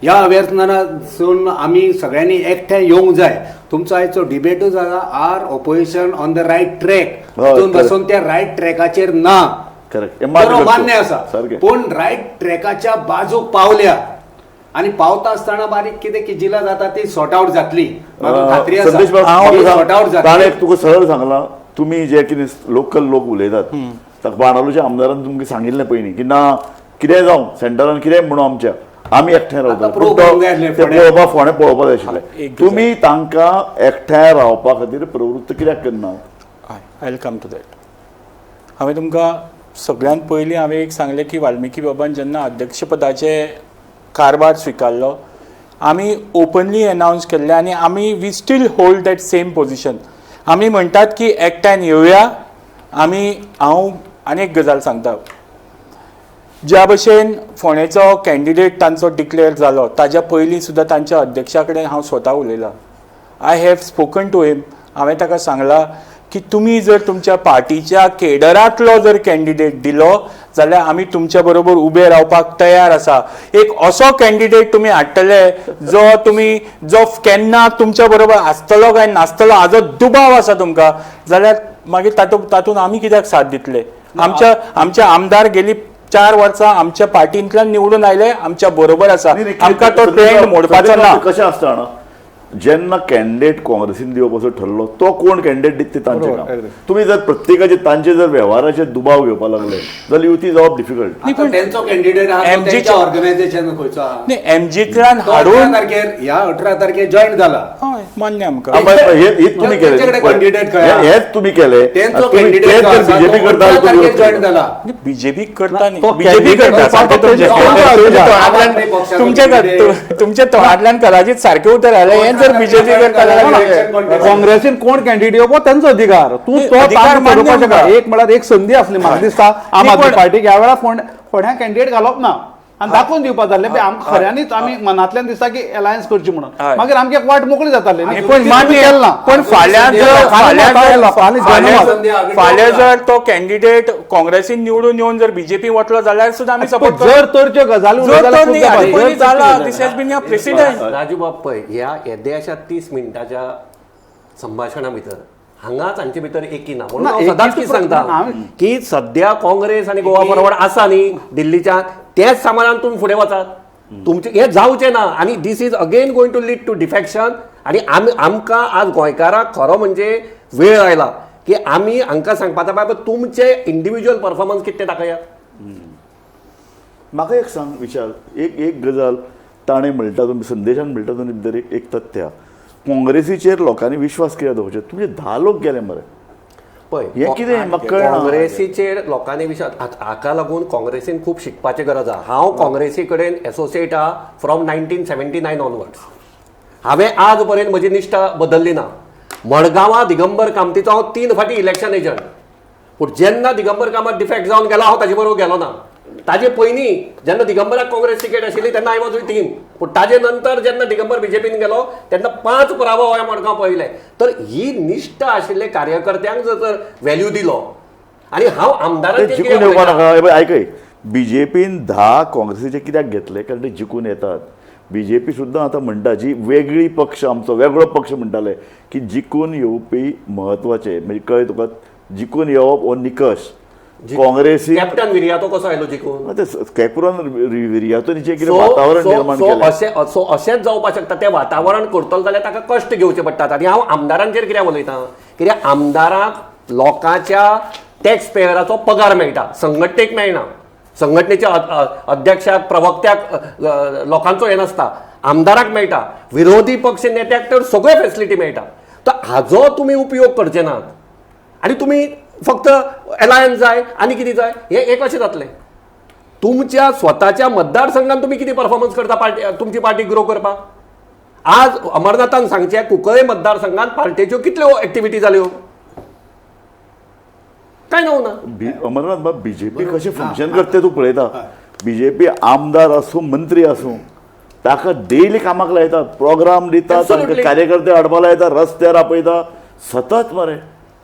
Speaker 3: ह्या अवेरनेसासून आमी सगळ्यांनी एकठांय येवंक जाय. तुमचो आयचो डिबेटूच जाला are opposition on the right track, तितून बसून त्या रायट ट्रॅकाचेर ना, मान्य आसा, पूण रायट ट्रॅकाच्या बाजूक पावल्या आनी पावता आसतना बारीक कितें किजिला जाता ती सॉर्ट आवट जातली, खात्री आसा. सॉर्ट आवट जातली.
Speaker 1: तुका सरळ सांगला, तुमी जे कितें लोकल लोक उलयतात बाणावलेच्या आमदारान तुमकां सांगिल्लें पयलीं की ना कितेंय जावं सेंटरान कितेंय म्हणून आमच्या आमी एकठांय रावता, पळोवपा फोंडें पळोवपा जाय आशिल्लें. तुमी तांकां एकठांय रावपा खातीर प्रवृत्त कित्याक करना?
Speaker 5: I will come to that. हांवें तुमकां सगळ्यांत पयलीं हांवें एक सांगलें की वाल्मिकी बाबान जेन्ना अध्यक्षपदाचे कारभार स्विकारलो आमी ओपनली एनावन्स केल्ले आनी आमी we still hold that same position. आमी म्हणटात की एकठांय येवया आमी. हांव आनी एक गजाल सांगता, ज्या भशेन फोंडेचो कॅन्डिडेट तांचो डिक्लेअर जालो ताज्या पयलीं सुद्दां तांच्या अध्यक्षा कडेन हांव स्वता उलयलां. I have spoken to him. हांवें ताका सांगलां की तुमी जर तुमच्या पार्टीच्या केडरांतलो जर कॅन्डिडेट दिलो जाल्यार आमी तुमच्या बरोबर उबे रावपाक तयार आसा. एक असो कॅन्डिडेट तुमी हाडटले जो तुमी जो केन्ना तुमच्या बरोबर आसतलो काय नासतलो हाजो दुबाव आसा तुमकां जाल्यार मागीर तातूंत आमी कित्याक साथ दितले? आमच्या आमचे आमदार गेली 4 वर्सां आमच्या पार्टींतल्यान निवडून आयले, आमच्या बरोबर आसा, आमकां तो ट्रेंड मोडपाचो ना.
Speaker 1: कशें आसता जाणा, जेन्ना कॅन्डिडेट काँग्रेसीन दिवप असो ठरलो तो कोण कॅन्डिडेट दित ते तांचे काम. तुमी जर प्रत्येकाचे तांचे जर वेव्हाराचे दुबाव घेवपाक लागले जाल्यार युती जावप डिफिकल्ट.
Speaker 3: पण तेंचो कॅन्डिडेट आहा ऑर्गनायझेशन खंयचो आहा
Speaker 5: एमजीतल्यान हाडून
Speaker 3: ह्या 18 तारखेर जॉईन जाला.
Speaker 5: हय, मान्य आमकां.
Speaker 1: हेच तुमी केले, हेच तुमी केले. बीजेपी करता,
Speaker 3: जॉईन जाला.
Speaker 5: बीजेपी करता न्ही, बीजेपी करता. तुमच्या तोंडांतल्यान कदाचित सारकें उतर आयलें. हें जर बीजेपी करता जाल्यार
Speaker 4: काँग्रेसीन कोण कॅन्डिडेट येवप तेंचो अधिकार. तूं तो करूपाक शकता. एक म्हळ्यार एक संदी आसली म्हाका दिसता आम आदमी पार्टीक ह्या वेळार फोंड्या कॅन्डिडेट घालप ना आनी दाखोवन दिवपा जाल्लें आमकां खऱ्यांनीच आमी मनांतल्यान दिसता की अलायन्स करची म्हणून, मागीर आमची एक वाट मोकळी जाताली.
Speaker 5: पण मान्य, पण फाल्यां फाल्यां जर तो कॅन्डिडेट काँग्रेसीन निवडून येवन जर बीजेपी वतलो जाल्यार सुद्दां आमी सपोर्ट.
Speaker 4: जर तरच्यो गजाली
Speaker 5: प्रेसिडेंट
Speaker 2: राजू बाब पळय, ह्या येद्याशा 30 मिनटाच्या संभाशणा भितर हांगाच हांचे भितर एकी ना. म्हणून हांव सदांच कितें सांगता की सद्या काँग्रेस आनी गोवा फॉरवर्ड आसा न्ही दिल्लीच्या, त्याच सामानान तुमी फुडें वचात, तुमचें हें जावचें ना. आनी this is again going to lead to defection. आनी आमकां आज गोंयकारांक खरो म्हणजे वेळ आयला की आमी हांकां सांगपाचा बाबा तुमचे इंडिविज्युअल परफॉर्मन्स कितें दाखयात.
Speaker 1: म्हाका एक सांग विशाल, एक एक गजाल ताणें म्हणटा तुमी संदेशान म्हणटा तुमी भितर एक तथ्य, काँग्रेसीचेर लोकांनी विश्वास कित्याक दवरचो? तुमचे 10 लोक गेले मरे.
Speaker 2: पळय
Speaker 1: हें कितें म्हाका कळना.
Speaker 2: काँग्रेसीचेर लोकांनी विश्वास, हाका लागून काँग्रेसीन खूब शिकपाची गरज आहा. हांव काँग्रेसी कडेन एसोसिएट आहा फ्रॉम 1979 ऑनवर्ड्स. हांवें आज पर्यंत म्हजी निश्ठा बदल्ली ना. मडगांवां दिगंबर कामतीचो हांव 3 फावटी इलेक्शन एजंट, पूण जेन्ना दिगंबर कामत डिफेक्ट जावन गेलो हांव ताजे बरोबर गेलो ना. ताजे पयलीं जेन्ना दिगंबराक काँग्रेस तिकेट आशिल्ली तेन्ना I was with him, पूण ताजे नंतर जेन्ना दिगंबर बीजेपीन गेलो तेन्ना 5 पराभव हांवें मडगांव पळयले. तर ही निश्ठा आशिल्ले कार्यकर्त्यांक जर व्हॅल्यू दिलो आनी हांव आमदारांचेर
Speaker 1: जिखून येवपा नाका. आयकय, बीजेपीन 10 काँग्रेसीचे कित्याक घेतले? कारण ते जिखून येतात. बीजेपी सुद्दां आतां म्हणटा जी वेगळी पक्ष, आमचो वेगळो पक्ष म्हणटाले की जिखून येवपी म्हत्वाचे, म्हणजे कळ्ळें तुका, जिखून येवप हो निकश. काँग्रेसी
Speaker 2: कॅप्टन विरियातो कसो आयलो जिखून?
Speaker 1: कॅप्टन विरियातोनीचें कितें वातावरण निर्माण केलें.
Speaker 2: सो अशेंच जावपाक शकता. तें वातावरण करतलो जाल्यार ताका कश्ट घेवचे पडटात. आनी हांव आमदारांचेर कित्याक उलयतां, कित्याक आमदारांक लोकांच्या टॅक्स पेयराचो पगार मेळटा, संघटनेक मेळना. संघटनेच्या अध्यक्षाक, प्रवक्त्याक लोकांचो हें नासता, आमदाराक मेळटा. विरोधी पक्ष नेत्याक तर सगळ्यो फेसिलिटी मेळटा. तर हाजो तुमी उपयोग करचे नात आनी तुमी फक्त अलायन्स जाय आनी कितें जाय, हें एक अशें जातलें. तुमच्या स्वताच्या मतदारसंघात तुमी कितें परफॉर्मन्स करता पार्टी, तुमची पार्टी ग्रो करपाक? आज अमरनाथान सांगचें कुंकळे मतदारसंघात पार्टेच्यो कितल्यो एक्टिविटी जाल्यो? काय ना.
Speaker 1: अमरनाथ बाब, बीजेपी कशें फंक्शन करता तूं पळयता. बीजेपी आमदार आसूं मंत्री आसूं ताका डेली कामाक लायता, प्रोग्राम दिता, तांकां कार्यकर्ते हाडपाक लायता, रस्त्यार आपयता सतत मरे.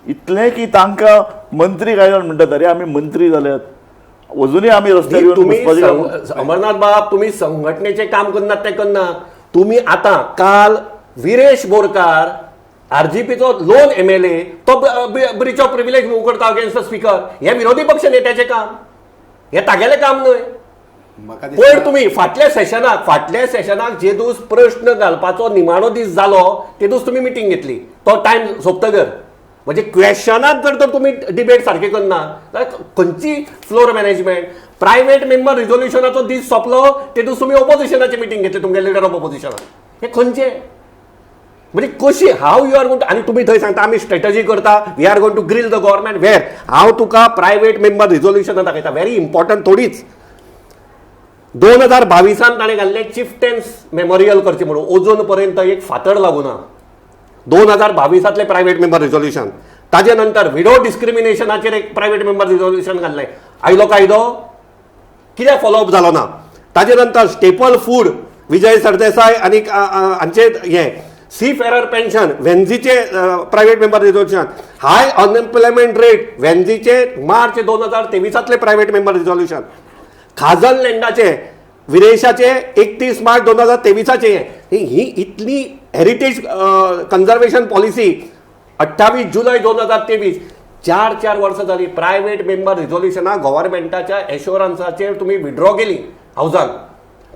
Speaker 1: इतलें की तांकां मंत्री काय जाण म्हणटात, अरे आमी मंत्री जाल्यात अजुनूय आमी रस्त्यार येवन.
Speaker 2: अमरनाथ बाब, तुमी संघटनेचें काम करनात तें करना. तुमी आतां काल विरेश बोरकार आरजीपीचो लोन एमएलए तो ब्रीच ऑफ प्रिविलेज मूव करता अगेन्स्ट the speaker. हें विरोधी पक्ष नेत्याचें काम, हें तागेलें काम न्हय. पयर तुमी फाटल्या सेशनाक जे दीस प्रश्न घालपाचो निमाणो दीस जालो ते दीस तुमी मिटींग घेतली, तो टायम सोंपतगर. म्हणजे क्वेश्चनात जर तर तुमी डिबेट सारके करना जाल्यार खंयची फ्लोर मॅनेजमेंट? प्रायव्हेट मेंबर रिजोल्युशनाचो दीस सोंपलो ते दीस तुमी ओपोजिशनाची मिटींग घेतली, तुमगे लिडर ऑफ ओपोजिशनाक. हें खंयचें? म्हणजे कशी how you are going, आनी तुमी थंय सांगता आमी स्ट्रेटजी करता, we are going to grill the government. Where हांव तुका प्रायवेट मेंबर रिजोल्युशनां दाखयता, व्हेरी इम्पॉर्टंट थोडीच. 2022 ताणें घाल्लें चिफ्टेन्स मेमोरियल करचें म्हणून, अजून पर्यंत एक फातर लागूना. 2022 प्रायवेट मेंबर रिजोल्युशन, ताजे नंतर विडो डिस्क्रिमिनेशनाचेर एक प्रायवेट मेंबर रिजोल्युशन घाल्लें, आयलो कायदो कित्याक फॉलोअप जालो ना. ताजे नंतर स्टेपल फूड विजय सरदेसाय आनी हांचे हें सी फेरर पेन्शन वेन्झीचे private member resolution, high unemployment rate वेन्झीचे मार्च 2023 प्रायवेट मेंबर रिजोल्युशन, खाजन लँडाचे विरेशाचे 31 मार्च 2023 ही इतली हेरिटेज कन्जर्वेशन पॉलिसी 28 जुलय 2023, 4-4 वर्सां जाली प्रायवेट मेंबर रिजोल्युशनां गव्हर्मेंटाच्या एश्योरन्साचेर तुमी विड्रॉ केली हावजान,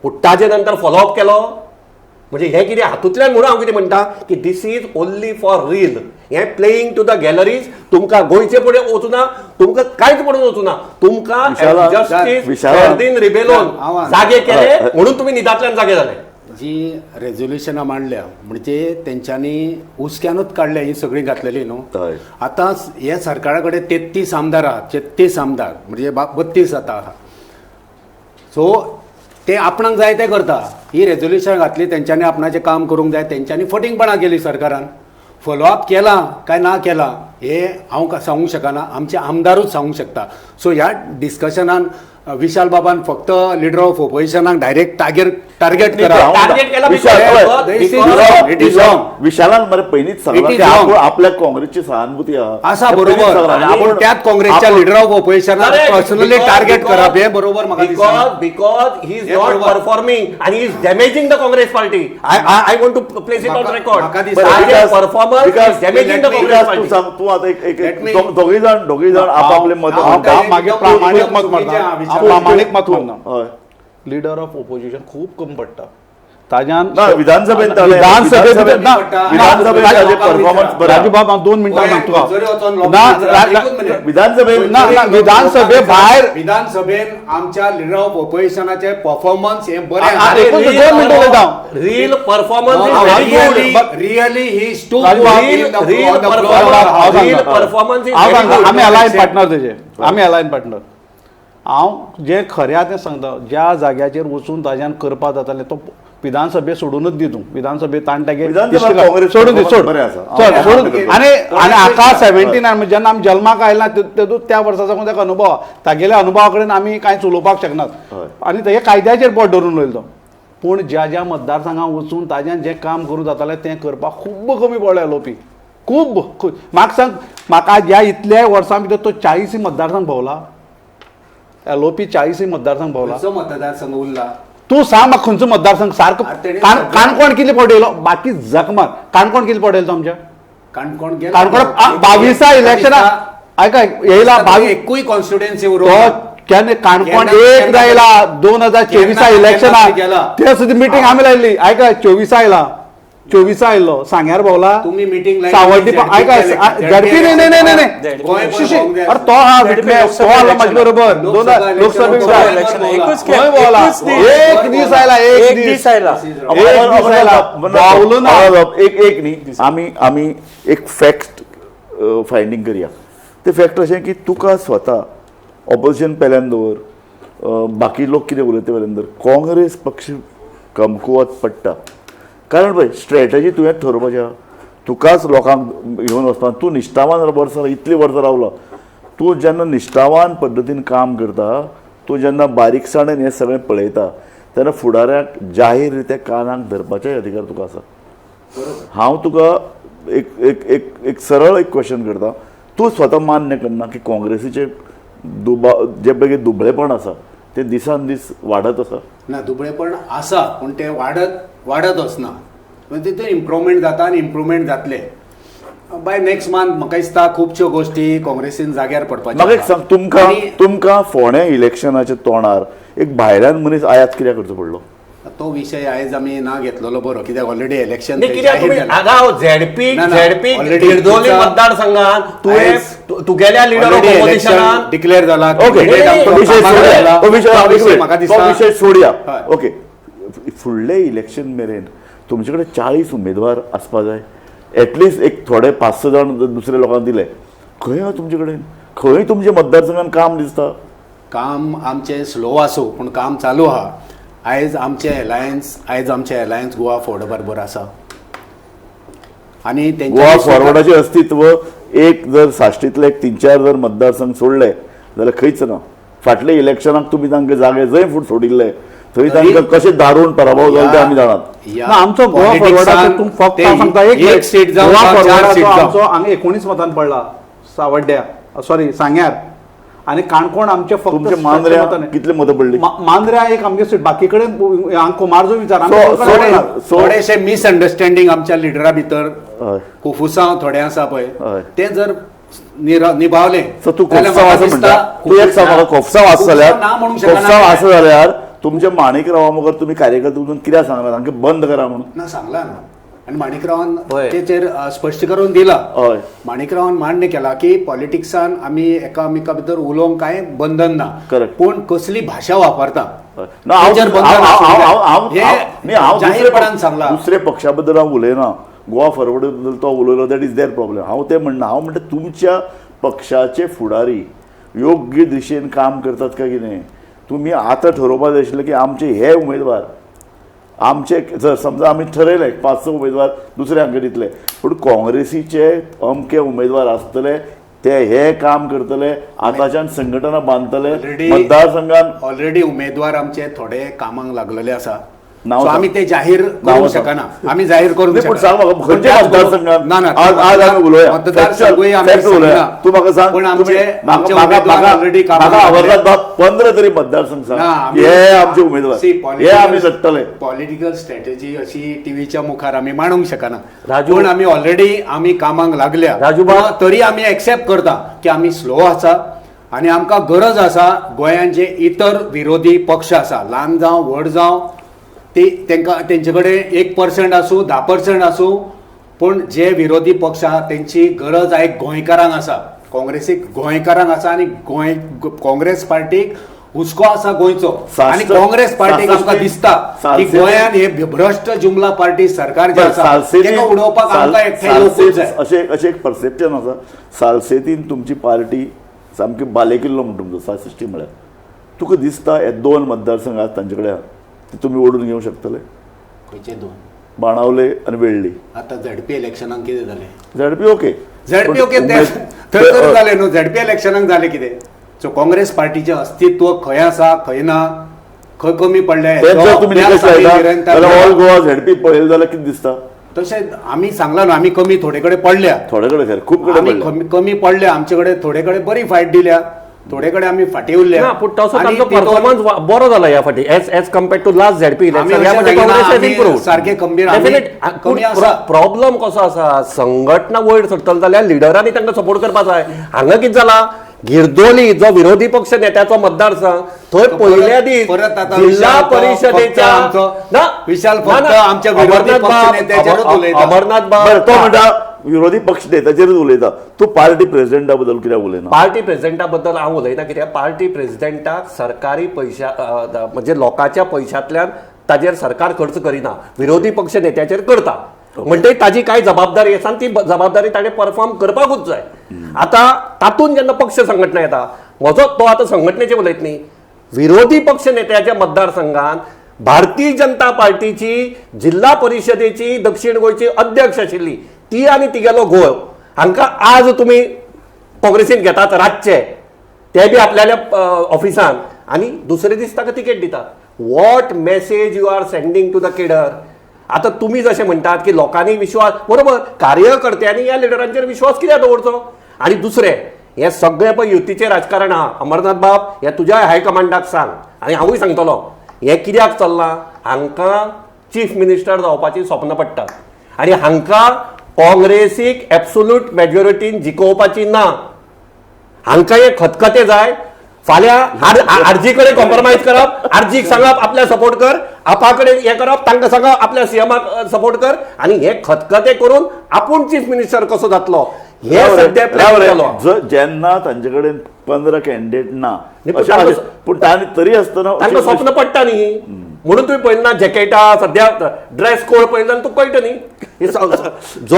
Speaker 2: पूण ताजे नंतर फॉलोअप केलो. म्हणजे हें कितें हातूंतल्यान म्हणून हांव कितें म्हणटा की this is only for reel, हें प्लेईंग टू the galleries. तुमकां गोंयचे फुडें वचूना, तुमकां कांयच पडून वचूना, तुमकां जस्टीस फर्दीन रिबेलोन जागे केले म्हणून तुमी न्हिदांतल्यान जागे जाले.
Speaker 3: जी रेजोल्युशनां मांडल्या म्हणजे तेंच्यांनी हुसक्यानूच काडल्या ही सगळीं घातलेली न्हू. आतां हे सरकारा कडेन 33 आमदार आहात, 33 आमदार म्हणजे 32 आतां आहा. सो ते आपणाक जाय ते करता. ही रेजोल्युशन घातली तेंच्यांनी आपणाचें काम करूंक जाय, तेंच्यांनी फटींगपणां केली सरकारान. फॉलोअप केला काय ना केला हे हांव सांगूंक शकना, आमचे आमदारूच सांगूंक शकता. सो ह्या डिस्कशनान विशाल बाबान फक्त लिडर ऑफ ओपोजिशनाक डायरेक्ट टार्गेट करा.
Speaker 1: विशालान मरे पयलींच सांगलां आपल्या काँग्रेसची सहानुभूती
Speaker 3: आसा, बरोबर, त्याच काँग्रेसच्या लिडर ऑफ ओपोजिशनाक पर्सनली टार्गेट करप हें बरोबर म्हाका दिसना.
Speaker 2: Because he is not performing and he is damaging the Congress party. I want to place it on record. Performance is damaging the Congress party.
Speaker 1: तूं आतां एक दोगूय जाण आपआपलें मत,
Speaker 4: मागीर प्रामाणीक मत मारता, प्रामाणीक मत मारना. लिडर ऑफ ओपोजिशन खूब कमी पडटा ताज्यान
Speaker 1: विधानसभेत.
Speaker 4: राजूबाब हांव 2 मिनटां सांगता तुका.
Speaker 1: विधानसभे
Speaker 4: विधानसभे भायर
Speaker 3: विधानसभेन आमच्या लिडर ऑफ ओपोजिशनाचे परफॉर्मन्स हे बरें.
Speaker 4: 2 मिनटां उलयता.
Speaker 2: Real performance,
Speaker 3: really he is too
Speaker 2: real performance.
Speaker 4: आमी अलायन पार्टनर तेजे, आमी अलायन पार्टनर. हांव जें खरें आहा तें सांगता. ज्या जाग्याचेर वचून ताज्यान करपाक जातालें तो विधानसभे सोडूनच दी तूं. विधानसभे ताण तागे सोडून दी, सोड सोडून. आनी आनी आका 79 म्हणजे जेन्ना आमी जल्माक आयला तेदूं त्या वर्सा साकून ताका अनुभव, तागेल्या अनुभवा कडेन आमी कांयच उलोवपाक शकनात आनी तेगे कायद्याचेर बोट धरून उलयलो तो. पूण ज्या ज्या मतदारसंघात वचून ताज्यान जें काम करूं जातालें तें करपाक खूब कमी पडलें एलओपी, खूब. म्हाका सांग, म्हाका ह्या इतल्या वर्सां भितर तो 40 मतदारसंघ भोंवला, एलओपी 40 मतदारसंघ भोंवला.
Speaker 3: मतदारसंघ उरला
Speaker 4: तूं सांग म्हाका खंयचो मतदारसंघ सारको. काणकोण कितले फावटी येयलो, बाकी जखमा. काणकोण कितले फावटी येयलो आमच्या
Speaker 3: काणकोण?
Speaker 4: काणकोण 22 इलेक्शनाक आयक येयला
Speaker 3: 22 एकूय कॉन्स्टिट्युएन्सी उरोवंक
Speaker 4: केन्ना काणकोण एकदा येयला 2024 इलेक्शनाक, ते सुद्दां मिटींग आमी लायल्ली. आयका 24 आयला, 24 आयलो सांग्यार भोंवला
Speaker 3: तुमी मिटींग
Speaker 4: सावड्डी. आयका झडपी न्ही न्ही न्ही न्ही, अरे तो हा विटनेस, तो आलो म्हाजे बरोबर लोकसभे भोंवला. एक दीस आयला, एक दीस आयला, एक दीस आयला, भोंवलो ना.
Speaker 1: एक एक न्ही, आमी आमी एक फॅक्ट फायंडींग करया. ते फॅक्ट अशें की तुका स्वता ऑपोजिशन पेल्यान दवर, बाकी लोक कितें उलयता पेल्यान दवर, काँग्रेस पक्ष कमकुवत पडटा. कारण पळय स्ट्रॅटजी तुवें थारोवपाची आहा, तुकाच लोकांक घेवन वचपाक. तूं निश्ठावान वर्सां इतलीं वर्सां रावलो, तूं जेन्ना निश्ठावान पद्दतीन काम करता, तूं जेन्ना बारीकसाणेन हें सगळें पळयता तेन्ना फुडाऱ्याक जाहीर रित्या कानाक धरपाचोय अधिकार तुका आसा. हांव तुका एक एक एक एक सरळ एक क्वेश्चन करता, तूं स्वता मान्य करना की काँग्रेसीचे जे पैकी दुबळेपण आसा ते दिसान दीस वाडत आसा?
Speaker 3: ना, दुबळेपण आसा पूण तें वाडत वचना, म्हणजे तितून इम्प्रुवमेंट जाता आनी इम्प्रुवमेंट जातलें बाय नेक्स्ट मंथ. म्हाका दिसता खुबश्यो गोश्टी काँग्रेसीन जाग्यार पडपाच्यो.
Speaker 1: म्हाका एक सांग, तुमकां तुमकां फोंड्या इलेक्शनाच्या तोंडार एक भायल्यान मनीस आयात कित्याक करचो पडलो?
Speaker 3: तो विशय आयज आमी ना घेतलेलो बरो, कित्याक ऑलरेडी इलेक्शन
Speaker 2: झेडपी झेडपी डिर्दोली मतदारसंघात तुवें तुगेल्या लिडर ऑफ ओपोजिशनान
Speaker 3: डिक्लेअर जाला.
Speaker 1: ओके, विशय सोडया. ओके, फुडले इलेक्शन मेरेन तुमचे कडेन 40 उमेदवार आसपा जाय, एटलिस्ट एक थोडे 5-6 जाण दुसऱ्या लोकांक दिले. खंय आहा तुमचे कडेन, खंय तुमच्या मतदारसंघान काम दिसता?
Speaker 3: काम आमचें स्लो आसूं पूण काम चालू आहा. आयज आमचें एलायन्स गोवा फॉरवर्ड बरोबर आसा आनी
Speaker 1: गोवा फॉरवर्डाचें अस्तित्व एक जर साश्टींतले एक 3-4 जर मतदारसंघ सोडले जाल्यार खंयच ना. फाटले इलेक्शनाक तुमी तांकां जागे जंय फूट सोडिल्ले थंय तांकां कशें दारून पराभव जालो ते आमी जाणात.
Speaker 4: आमचो गोवा फॉरवर्डाचो तूं फक्त सांगता एक सीट गोवा फॉरवर्डाचो आमचो हांगा 19 मतान पडला सावड्ड्या, सॉरी सांग्यार, आनी काणकोण आमचे फक्त
Speaker 1: मांद्र्या कितले मतां पडली?
Speaker 4: मांद्र्या एक आमगे सीट, बाकी कडेन कुमारजो विचार.
Speaker 3: थोडेशे मिसअंडरस्टँडींग आमच्या लिडरा भितर कोफुसांव थोडे आसा पळय, ते जर निभावले
Speaker 1: तूं कोफसांव आसा म्हणटा, तूं एक सांग म्हाका, कोफसांव आसा जाल्यार, कोफसांव आसा जाल्यार तुमच्या माणिकरावा मुखार तुमी कार्यकर्ते वचून कित्याक सांगला तांकां बंद करा म्हणून?
Speaker 3: ना सांगला ना, आनी माणिकरावान तेचेर स्पश्टीकरण दिला.
Speaker 1: हय,
Speaker 3: माणिकरावान मान्य केला की पॉलिटिक्सान आमी एकामेका भितर उलोवंक कांय बंधन ना,
Speaker 1: करेक्ट,
Speaker 3: पूण कसली भाशा वापरता
Speaker 1: जाहीरपणान सांगला. दुसऱ्या पक्षा बद्दल हांव उलयना, गोवा फॉरवर्ड बद्दल तो उलयलो, that is there problem. हांव तें म्हणना, हांव म्हणटा तुमच्या पक्षाचे फुडारी योग्य दिशेन काम करतात काय कितें तुमी आतां ठरोवपाक जाय आशिल्लें की आमचे हे उमेदवार आमचे, जर समजा आमी ठरयले 5-6 उमेदवार दुसरे हांकां दितले, पूण काँग्रेसीचे अमके उमेदवार आसतले ते हे काम करतले, आतांच्यान संघटना बांदतले मतदारसंघान.
Speaker 3: ऑलरेडी उमेदवार आमचे थोडे कामाक लागलेले आसा, आमी ते जाहीर करूंक शकना, आमी जाहीर करूंक
Speaker 1: शकना. सांग म्हाका खंयच्या मतदारसंघान ना आज आमी उलोवया,
Speaker 3: मतदारसंघूय आमी
Speaker 1: उलोवया, तूं म्हाका सांग,
Speaker 3: पूण आमचे उमेदवार ऑलरेडी
Speaker 1: अमरनाथ बाब 15 तरी मतदारसंघ सांग, हे आमचे उमेदवार, हे आमी लढटले.
Speaker 3: पॉलिटिकल स्ट्रॅटेजी अशी टीव्हीच्या मुखार आमी मांडूंक शकना, पूण आमी ऑलरेडी आमी कामाक लागल्या
Speaker 2: राजू,
Speaker 3: तरी आमी एक्सेप्ट करता की आमी स्लो आसा आनी आमकां गरज आसा गोंयांत जे इतर विरोधी पक्ष आसा, ल्हान जावं व्हड जावं, ती तांकां तेंचे कडेन 1% आसूं 10% आसूं, पूण जे विरोधी पक्ष आहा तेंची गरज आयज गोंयकारांक आसा, काँग्रेसीक गोंयकारांक आसा आनी गोंय काँग्रेस पार्टीक हुस्को आसा गोंयचो. आनी काँग्रेस पार्टीक आमकां दिसता की गोंयांत हे भ्रश्ट जुमला पार्टी सरकार जें आसा तेका उडोवपाक आमकां एकठांय येवपूच जाय.
Speaker 1: अशें अशें एक परसेप्शन आसा, सालसेतीन तुमची पार्टी सामकी बालेकिल्लो म्हणटा तुमचो सासश्टी म्हळ्यार तुका दिसता हे 2 मतदारसंघ आसा तांचे कडेन तुमी ओडून घेवंक शकतले?
Speaker 3: खंयचे 2?
Speaker 1: बाणावले आनी वेळ्ळी.
Speaker 3: आतां झेडपी इलेक्शनाक कितें जालें?
Speaker 1: झेडपी ओके,
Speaker 3: झेडपी ओके थंय जालें न्हू, झेडपी इलेक्शनाक जालें कितें? सो काँग्रेस पार्टीचें अस्तित्व खंय आसा खंय ना, खंय कमी पडलें
Speaker 1: ऑल गोवा झेडपी पळयलें जाल्यार कितें दिसता?
Speaker 3: तशें आमी सांगलां न्हू, आमी कमी थोडे कडेन पडल्या,
Speaker 1: थोडे कडेन खूब
Speaker 3: कडेन कमी पडल्या, आमचे कडेन थोडे कडेन बरी फायट दिल्या, थोडे कडेन आमी फाटीं उरल्या.
Speaker 2: पूण तसो तांचो परफॉर्मन्स बरो जाला ह्या फाटी as as compared to last ZP
Speaker 3: election, सारखे गंभीर कमी आसा.
Speaker 2: प्रॉब्लम कसो आसा, संघटना वयर सरतलो जाल्यार लिडरांनी तांकां सपोर्ट करपाक जाय. हांगा कितें जाला, गिरदोली जो विरोधी पक्ष नेत्याचो मतदारसंघ थंय पयल्या दीस जिल्हा परिशदेच्या
Speaker 3: विशाल फक्त आमच्या विरोधी पक्ष नेत्याचेरूच उलयता.
Speaker 2: अमरनाथ बाब
Speaker 1: तो म्हणटा विरोधी पक्ष नेत्याचेरूच उलयता, तूं पार्टी प्रेसिडेंटा बद्दल कित्याक उलयना?
Speaker 2: पार्टी प्रेसिडेंटा बद्दल हांव उलयना कित्याक पार्टी प्रेसिडेंटाक सरकारी पयशा म्हणजे लोकांच्या पयशांतल्यान ताजेर सरकार खर्च करिना, विरोधी पक्ष नेत्याचेर करता. म्हणटकीर ताजी काय जबाबदारी आसा ती जबाबदारी ताणें परफॉर्म करपाकूच जाय. आतां तातूंत जेन्ना पक्ष संघटना येता, म्हजो तो आतां संघटनेचेर उलयत न्ही, विरोधी पक्ष नेत्याच्या मतदारसंघात भारतीय जनता पार्टीची जिल्हा परिशदेची दक्षिण गोंयची अध्यक्ष आशिल्ली ती आनी तिगेलो घोव हांकां आज तुमी काँग्रेसीन घेतात रातचे, ते बी आपल्याल्या ऑफिसान, आनी दुसरे दीस ताका तिकेट दितात. What message you are sending to the cadre? आतां तुमी जशें म्हणटात की लोकांनी विश्वास, बरोबर, कार्यकर्त्यांनी ह्या लिडरांचेर विश्वास कित्याक दवरचो? आनी दुसरें, हें सगळें पळय युतीचें राजकारण आहा. अमरनाथ बाब, हें तुज्या हायकमांडाक सांग आनी हांवूय सांगतलो, हें कित्याक चल्लां, हांकां चीफ मिनिस्टर जावपाची स्वप्नां पडटात आनी हांकां काँग्रेसीक एब्सोल्यूट मेजॉरिटीन जिखोवपाची ना, हांकां हें खतखतें जाय. फाल्यां आरजी कडेन कॉम्प्रोमायज करप, आरजीक सांगप आपल्या सपोर्ट कर, आपा कडेन हें करप, तांकां सांगप आपल्या सीएमाक सपोर्ट कर, आनी हे खतखतें करून आपूण चीफ मिनिस्टर कसो जातलो हे सद्या प्लॅन.
Speaker 1: जेन्ना तांचे कडेन 15 कॅन्डिडेट ना, पूण तांणी तरी आसतना
Speaker 2: तांकां स्वप्न पडटा न्ही. म्हणून तुम्ही पळयलें ना जॅकेटा सद्या ड्रेस कोड पळयलो जाल्यार तुका कळटा न्ही. जो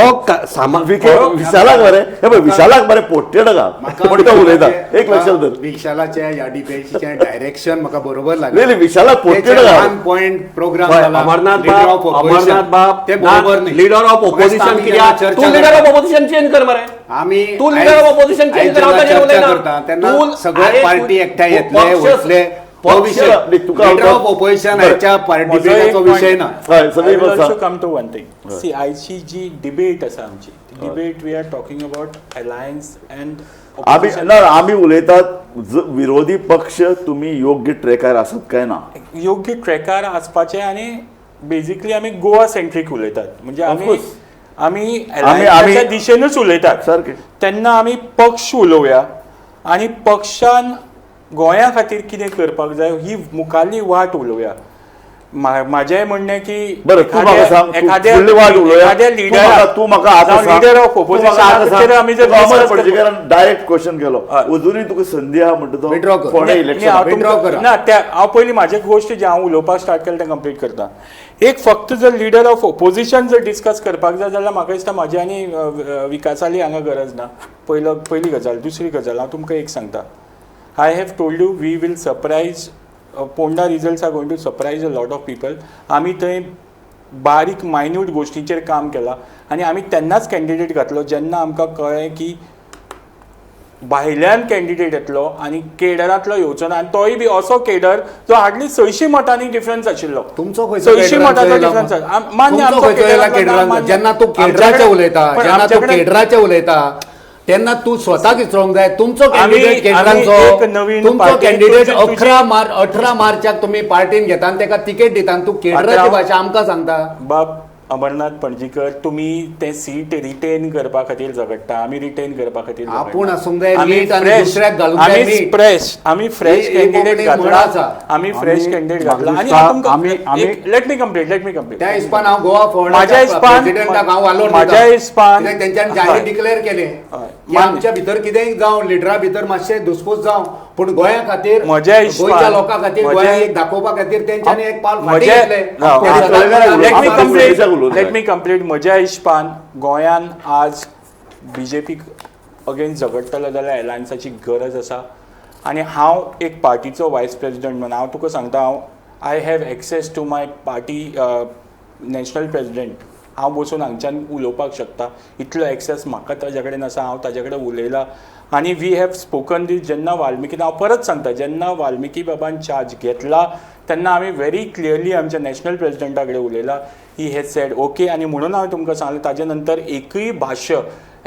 Speaker 1: विशालाक मरे, हे पळय विशालाक मरे पोट्टे का पण तो उलयता, एक लक्षात धर.
Speaker 3: विशालाचे ह्या डिबेटीचें डायरेक्शन म्हाका बरोबर लागलें.
Speaker 1: विशालाक पोट्टे
Speaker 3: वन पॉयंट प्रोग्राम
Speaker 2: अमरनाथ बाब, अमरनाथ बाब
Speaker 3: ते बरोबर न्ही.
Speaker 2: लिडर ऑफ ऑपोजिशन कित्याक? तूं लिडर ऑफ ऑपोजिशन चेंज कर मरे.
Speaker 3: आमी
Speaker 2: तूं लिडर ऑफ ऑपोजिशन चेंज कर,
Speaker 3: चर्चा करता तेन्ना सगळे पार्टी एकठांय येतले वयतले. लिडर ऑफ ऑपोजिशन ह्याच्या डिबेटाचो विशय ना.
Speaker 5: I will also come to one thing. See, आयची जी डिबेट आसा आमची debate, we are talking about alliance and
Speaker 1: आमी उलयतात विरोधी पक्ष तुमी योग्य ट्रेकार आसात काय ना?
Speaker 5: योग्य ट्रेकार आसपाचे आनी बेजिकली आमी गोवा सेंट्रीक उलयतात, म्हणजे आमी आमी अलायन्साच्या दिशेनूच उलयतात.
Speaker 1: सारकें.
Speaker 5: तेन्ना आमी पक्ष उलोवया आनी पक्षान गोंया खातीर कितें करपाक जाय ही मुखारली वाट उलोवया. म्हाजें म्हणणें की
Speaker 1: बरें, तूं म्हाका सांग, एखाद्या लिडर, तूं म्हाका आतां
Speaker 5: लिडर ऑफ ऑपोजिशन आमी जर
Speaker 1: डायरेक्ट क्वेश्चन केलो, अजुनूय तुका संदी आहा म्हणटा तो फोंडें इलेक्शन
Speaker 5: ना. त्या हांव पयलीं म्हाजे गोश्ट जे हांव उलोवपाक स्टार्ट केलें तें कंप्लीट करता. एक फक्त जर लिडर ऑफ ऑपोजिशन जर डिस्कस करपाक जाय जाल्यार म्हाका दिसता म्हाजी आनी विकासाली हांगा गरज ना. पयली गजाल. दुसरी गजाल हांव तुमकां एक सांगता, I have told you we will surprise, Ponda results are going to surprise a lot of people. आमी थंय बारीक मायन्यूट गोश्टींचेर काम केलां आनी आमी तेन्नाच कॅन्डिडेट घातलो जेन्ना आमकां कळ्ळें की भायल्यान कॅन्डिडेट येतलो आनी केडरांतलो येवचो ना, आनी तोय बी असो केडर जो हार्डली 600 मतांनी डिफरन्स आशिल्लो.
Speaker 3: तुमचो
Speaker 5: 600 मतांचो डिफरन्स मान्य.
Speaker 3: आमचो जेन्ना तूं केडराचें उलयता, जेन्ना तूं केडराचें उलयता तेन्ना तूं स्वताक विचारूंक जाय तुमचो कॅन्डिडेट केडरांचो, तुमचो कॅन्डिडेट 18 मार्चाक तुमी पार्टीन घेता आनी ताका तिकेट दिता आनी तूं केडराची भाशा आमकां सांगता.
Speaker 5: बाब अमरनाथ पणजीकर, तुमी तें सीट रिटेन करपा खातीर झगडटा, आमी रिटेन करपा खातीर
Speaker 3: आपूण आसूंक जाय नीट आनी दुसऱ्याक घालूंक जाय नीट.
Speaker 5: फ्रेश, आमी फ्रेश कॅन्डिडेट घातला, आमी फ्रेश कॅन्डिडेट घातला. आनी let me complete, let me complete.
Speaker 3: त्या हिसपान हांव गोवा फॉरवर्ड प्रेसिडेंटाक हांव वालोर दिता.
Speaker 5: म्हाज्या हिसपान
Speaker 3: तेंच्यांनी जाहीर डिक्लेअर केलें की आमच्या भितर कितेंय जावं, लिडरा भितर मातशें दुसपूस जावं, पूण गोंया खातीर, गोंयच्या लोकां खातीर, गोंया एक दाखोवपा खातीर तेंच्यांनी एक पावल फाटीं घेतलें.
Speaker 5: Let me complete. म्हज्या हिशपान गोंयान आज बीजेपी अगेन्स्ट झगडटलो जाल्यार अलायन्साची गरज आसा. आनी हांव एक पार्टीचो वायस प्रेसिडेंट म्हणून हांव तुका सांगता, हांव I have access to my party national president. हांव बसून हांगच्यान उलोवपाक शकता, इतलो एक्सेस म्हाका ताज्या कडेन आसा. हांव ताज्या कडेन उलयलां आनी we have spoken दीस. जेन्ना वाल्मिकी, हांव परत सांगता, जेन्ना वाल्मिकी बाबान चार्ज घेतला तेन्ना आमी व्हेरी क्लियरली आमच्या नॅशनल प्रेसिडेंटा कडेन उलयला. He has said okay. आनी म्हणून हांवें तुमकां सांगलें, ताजे नंतर एकूय भाश्य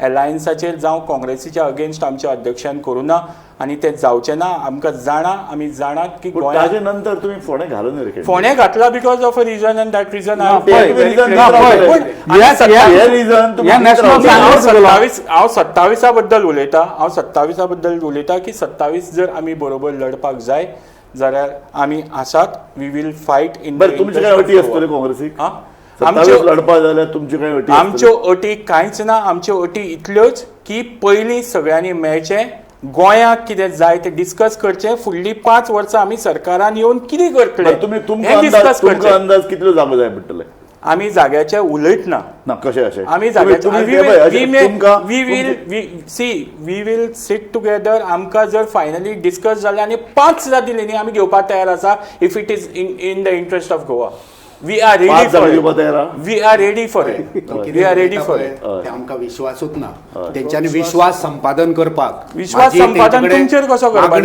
Speaker 5: अलायन्साचेर जावं काँग्रेसीच्या अगेन्स्ट आमच्या अध्यक्षान करूं ना आनी तें जावचें ना. आमकां जाणा, आमी जाणात की
Speaker 1: ताजे नंतर तुमी फोंडें घालून
Speaker 5: फोंडें घातला because of a reason and that reason. हांव 27 बद्दल उलयता, हांव 27 बद्दल उलयता की 27 जर आमी बरोबर लढपाक जाय जाल्यार आमी आसात. We will fight in.
Speaker 1: बरें, तुमचे काय अटी आसतल्यो काँग्रेसीक? लढपा जाल्यार तुमच्यो काय अटी?
Speaker 5: आमच्यो अटी कांयच ना. आमच्यो अटी इतल्योच की पयलीं सगळ्यांनी मेळचें, गोंयाक कितें जाय तें डिस्कस करचें. फुडलीं 5 वर्सां आमी सरकारान येवन कितें करतले
Speaker 1: तुमी, तुमकां अंदाज कितल्यो जागो जाय पडटले?
Speaker 5: आमी जाग्याचे उलयतना
Speaker 1: ना कशें अशें
Speaker 5: आमी जाग्याचे we will sit together. आमकां जर फायनली डिस्कस जालें आनी 5 सुद्दां दिली न्ही, आमी घेवपाक तयार आसा. If it is in the interest of Goa, we are ready for it. We are ready for it. We are ready for it.
Speaker 3: आमकां विश्वासूच ना तेंच्यांनी. विश्वास संपादन करपाक,
Speaker 5: विश्वास संपादन तुमचेर कसो करपाक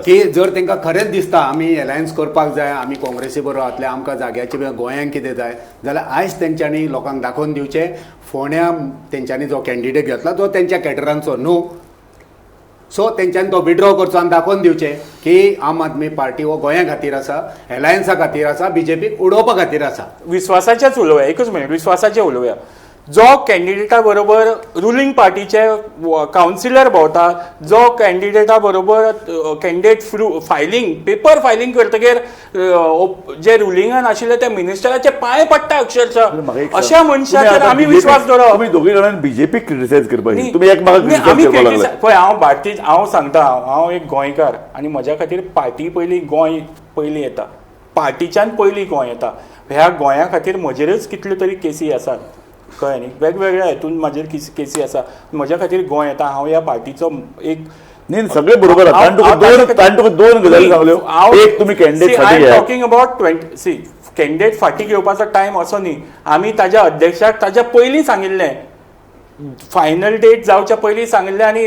Speaker 3: की जर तेंकां खरेंच दिसता आमी अलायन्स करपाक जाय, आमी काँग्रेसी बरोबर जातले, आमकां जाग्याचे गोंयांक कितें जाय जाल्यार आयज तेंच्यांनी लोकांक दाखोवन दिवचें. फोंड्या तेंच्यांनी जो कॅन्डिडेट घेतला तो तेंच्या कॅडरांचो न्हू, सो तेंच्यांनी तो विड्रॉ करचो आनी दाखोवन दिवचें की आम आदमी पार्टी हो गोंया खातीर आसा, अलायन्सा खातीर आसा, बीजेपीक उडोवपा खातीर आसा.
Speaker 5: विस्वासाचेच उलोवया, एकूच मिनीट, विस्वासाचें उलोवया. जो कॅन्डिडेटा बरोबर रुलींग पार्टीचे कावन्सिलर भोंवता, जो कॅन्डिडेटा बरोबर कॅन्डिडेट फायलींग पेपर फायलींग करतगीर जे रुलिंगान आशिल्ले त्या मिनिस्टराचे पांय पडटा अक्षरशः, अशा मनशाचेर आमी विश्वास दवरप.
Speaker 1: तुमी दोगूय जाणांनी बीजेपी क्रिटिसायज करपाची, तुमी एकमेकाक
Speaker 5: आमी पळय. हांव भारतीय, हांव सांगता, हांव एक गोंयकार आनी म्हज्या खातीर पार्टी पयलीं, गोंय पयलीं येता. पार्टीच्यान पयलीं गोंय येता. ह्या गोंया खातीर म्हजेरच कितल्यो तरी केसी आसात, कळ्ळें न्ही, वेगवेगळ्या हेतून म्हाजेर केसी आसा. म्हज्या खातीर गोंय येता, हांव ह्या पार्टीचो एक
Speaker 1: न्ही सगळे बरोबर आहा. ताणें तुका दोन गजाली सांगल्यो. एक तुमी कॅन्डिडेट फाटीं घेयात.
Speaker 5: टॉकिंग अबाउट 20 सी कॅन्डिडेट फाटीं घेवपाचो टायम असो न्ही. आमी ताज्या अध्यक्षाक ताज्या पयलीं सांगिल्लें, फायनल डेट जावच्या पयलीं सांगिल्लें आनी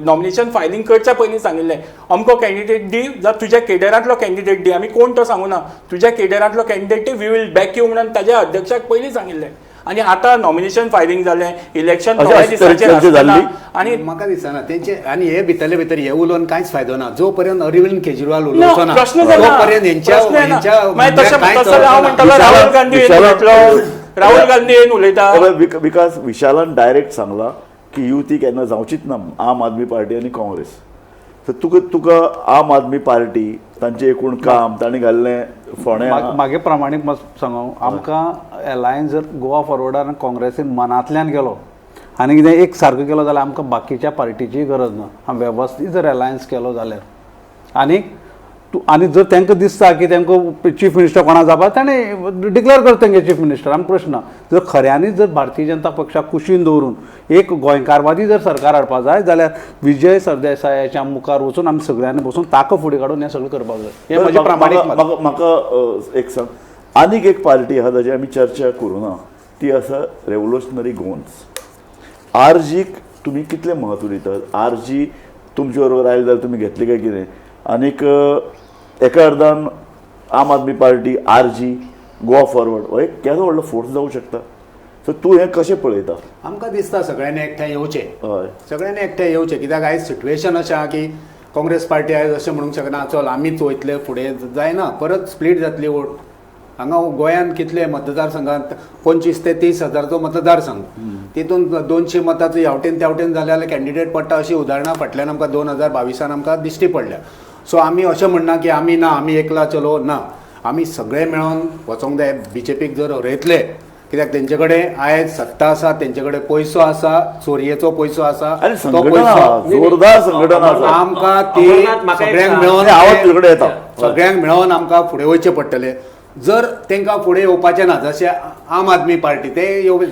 Speaker 5: नॉमिनेशन फायलींग करच्या पयलीं सांगिल्लें अमको कॅन्डिडेट दी, जावं तुज्या केडरांतलो कॅन्डिडेट दी, आमी कोण तो सांगूना, तुज्या केडरांतलो candidate the, we will back you म्हणून ताज्या अध्यक्षाक पयलीं सांगिल्लें. आनी आतां नॉमिनेशन फायलींग जालें, इलेक्शन थोड्या दिसांचेर आसतना आनी
Speaker 3: म्हाका दिसना तेंचे आनी हे भितरले भितर हे उलोवन कांयच फायदो ना. जो पर्यंत अरविंद केजरीवाल उलोवचो ना तोपर्यंत हेंच्या
Speaker 5: हांव म्हणटालो राहुल गांधी उलयतलो, राहुल गांधी उलयता.
Speaker 1: Because विशालान डायरेक्ट सांगला की युती केन्ना जावचीच ना आम आदमी पार्टी आनी काँग्रेस. तर तुका आम आदमी पार्टी तांचें एकूण काम तांणी घाल्लें फोंडें
Speaker 4: मागे प्रमाणीक मत सांगू, आमकां एलायन्स जर गोवा फॉरवर्डान आनी काँग्रेसीन मनांतल्यान गेलो आनी कितें एक सारको केलो जाल्यार आमकां बाकीच्या पार्टीचीय गरज ना. आमी वेवस्थीत जर एलायन्स केलो जाल्यार आनी तूं आनी जर तांकां दिसता की तांकां चीफ मिनिस्टर कोणा जावपा ताणें डिक्लेअर करता तेंगे चीफ मिनिस्टर, आमकां प्रश्न ना. जर खऱ्यांनीच जर भारतीय जनता पक्षाक कुशीन दवरून एक गोंयकारवादी जर सरकार हाडपा जाय जाल्यार विजय सरदेसायाच्या मुखार वचून आमी सगळ्यांनी बसून ताका फुडें काडून हें सगळें करपाक जाय. हें म्हजें प्रामाणीक.
Speaker 1: म्हाका एक सांग, आनीक एक पार्टी आसा ताची आमी चर्चा करूं ना, ती आसा रेवोल्युशनरी गोवन्स. आरजीक तुमी कितलें म्हत्व दितात? आरजी तुमचे बरोबर आयले जाल्यार तुमी घेतली काय कितें? आनीक एका अर्दान Aam Aadmi party, RG, Goa forward हो एक केदो व्हडलो फोर्स जावंक शकता. सो तूं हें कशें पळयता?
Speaker 3: आमकां दिसता सगळ्यांनी एकठांय येवचें, हय सगळ्यांनी एकठांय येवचें, कित्याक आयज सिट्युएशन अशें आहा की काँग्रेस पार्टी आयज अशें म्हणूंक शकना चल आमीच वयतले फुडें, जायना, परत स्प्लीट जातली वोट. हांगा गोंयांत कितले मतदारसंघात 25 ते 30 हजारचो मतदारसंघ, तितून 200 मतांचो ह्यावटेन त्यावटेन जाले जाल्यार कॅन्डिडेट पडटा अशी उदाहरणां फाटल्यान आमकां 2022 आमकां दिश्टी पडल्या. सो आमी अशें म्हणना की आमी ना, आमी एकला चलो ना, आमी सगळे मेळोन वचोंक जाय. बीजेपीक जर हरयतले, कित्याक तेंचे कडेन आयज सत्ता आसा, तेंचे कडेन पयसो आसा, चोरयेचो पयसो आसा,
Speaker 1: तो पयसो जोरदार संघटना आसा,
Speaker 3: आमकां ती सगळ्यांक मेळोन सगळ्यांक मेळोन आमकां फुडें वयचें पडटलें. जर तांकां फुडें येवपाचें ना, जशें आम आदमी पार्टी ते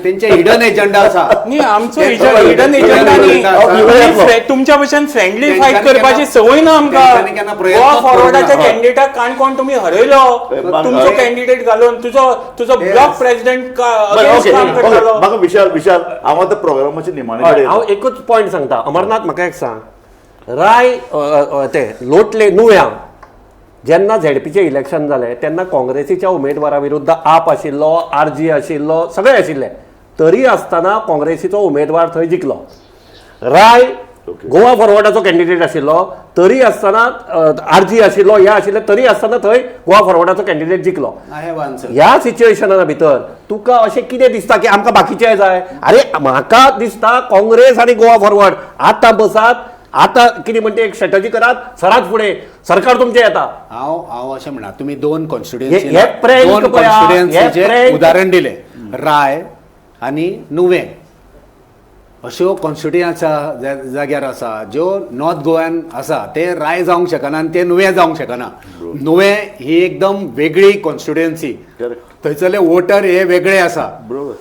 Speaker 3: तेंचे हिडन एजंडा आसा.
Speaker 5: न्ही आमचो हिडन एजंडा न्ही, तुमच्या भशेन फ्रेंडली फायट करपाची संवय ना आमकां. गोवा फॉरवर्डाच्या कॅन्डिडेटाक काणकोण तुमी हरयलो, तुमचो कॅन्डिडेट घालून तुजो तुजो ब्लॉक प्रेसिडेंट काम करतालो.
Speaker 1: म्हाका विशाल विशाल हांव आतां प्रोग्रामाचे निमाणे कडेन
Speaker 2: हांव एकूच पॉयंट सांगता. अमरनाथ म्हाका एक सांग, राय ते लोटले नुव्या जेन्ना झेडपीचें इलेक्शन जालें तेन्ना काँग्रेसीच्या उमेदवारा विरुद्ध आप आशिल्लो, आरजी आशिल्लो, सगळे आशिल्ले, तरी आसतना काँग्रेसीचो उमेदवार थंय जिखलो. राय गोवा फॉरवर्डाचो कॅन्डिडेट आशिल्लो, तरी आसतना आरजी आशिल्लो, हे आशिल्ले, तरी आसतना थंय गोवा फॉरवर्डाचो कॅन्डिडेट जिखलो. ह्या सिच्युएशना भितर तुका अशें कितें दिसता की आमकां बाकीचे जाय? अरे म्हाका दिसता काँग्रेस आनी गोवा फॉरवर्ड आतां बसात, आतां कितें म्हणटा एक स्ट्रेटजी करात, सरात फुडें, सरकार तुमचें येता.
Speaker 3: हांव हांव अशें म्हणा, तुमी दोन कॉन्स्टिट्युएन्सी दोन कॉन्स्टिट्युएन्सीचें उदाहरण दिलें, राय आनी नुवें अश्यो कॉन्स्टिट्युएन्सी जाग्यार आसा ज्यो नॉर्थ गोव्यान आसा, ते राय जावंक शकना आनी ते नुवें जावंक शकना. नुवें ही एकदम वेगळी कॉन्स्टिट्युएन्सी, थंयसरले वोटर हे वेगळे आसा, बरोबर,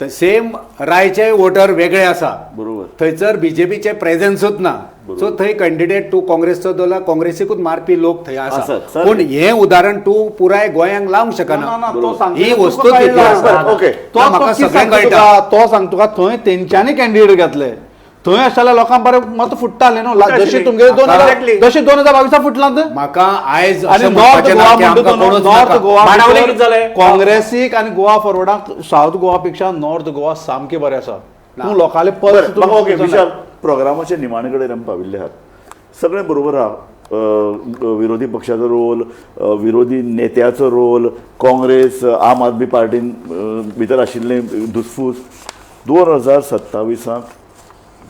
Speaker 3: सेम रायचे वोटर वेगळे आसा,
Speaker 1: बरोबर,
Speaker 3: थंयसर बीजेपीचे प्रेझेन्सूच ना. सो थंय कॅन्डिडेट तूं काँग्रेसचो दवरला, काँग्रेसीकूच मारपी लोक थंय आसा. पूण हें उदाहरण तूं पुराय गोंयांक लावंक शकना, ही वस्तू म्हाका सगळ्यांक कळटा.
Speaker 4: तो सांग तुका थंय तेंच्यांनी कॅन्डिडेट घेतले, थंय आशिल्ल्या लोकांक बरें मत फुट्टालें न्हू, जशें तुमगेले जशें 2022 फुटलां.
Speaker 3: म्हाका आयज
Speaker 4: नॉर्थ गोवा नॉर्थ गोवा काँग्रेसीक आनी गोवा फॉरवर्डाक सावथ गोवा पेक्षा नॉर्थ गोवा सामकें बरें आसा. तूं लोकांले पल्स.
Speaker 1: ओके विशाल, प्रोग्रामाचे निमाणे कडेन आमी पाविल्ले आहात, सगळें बरोबर आहा, विरोधी पक्षाचो रोल, विरोधी नेत्याचो रोल, काँग्रेस आम आदमी पार्टीन भितर आशिल्लें धुसफूस. 2027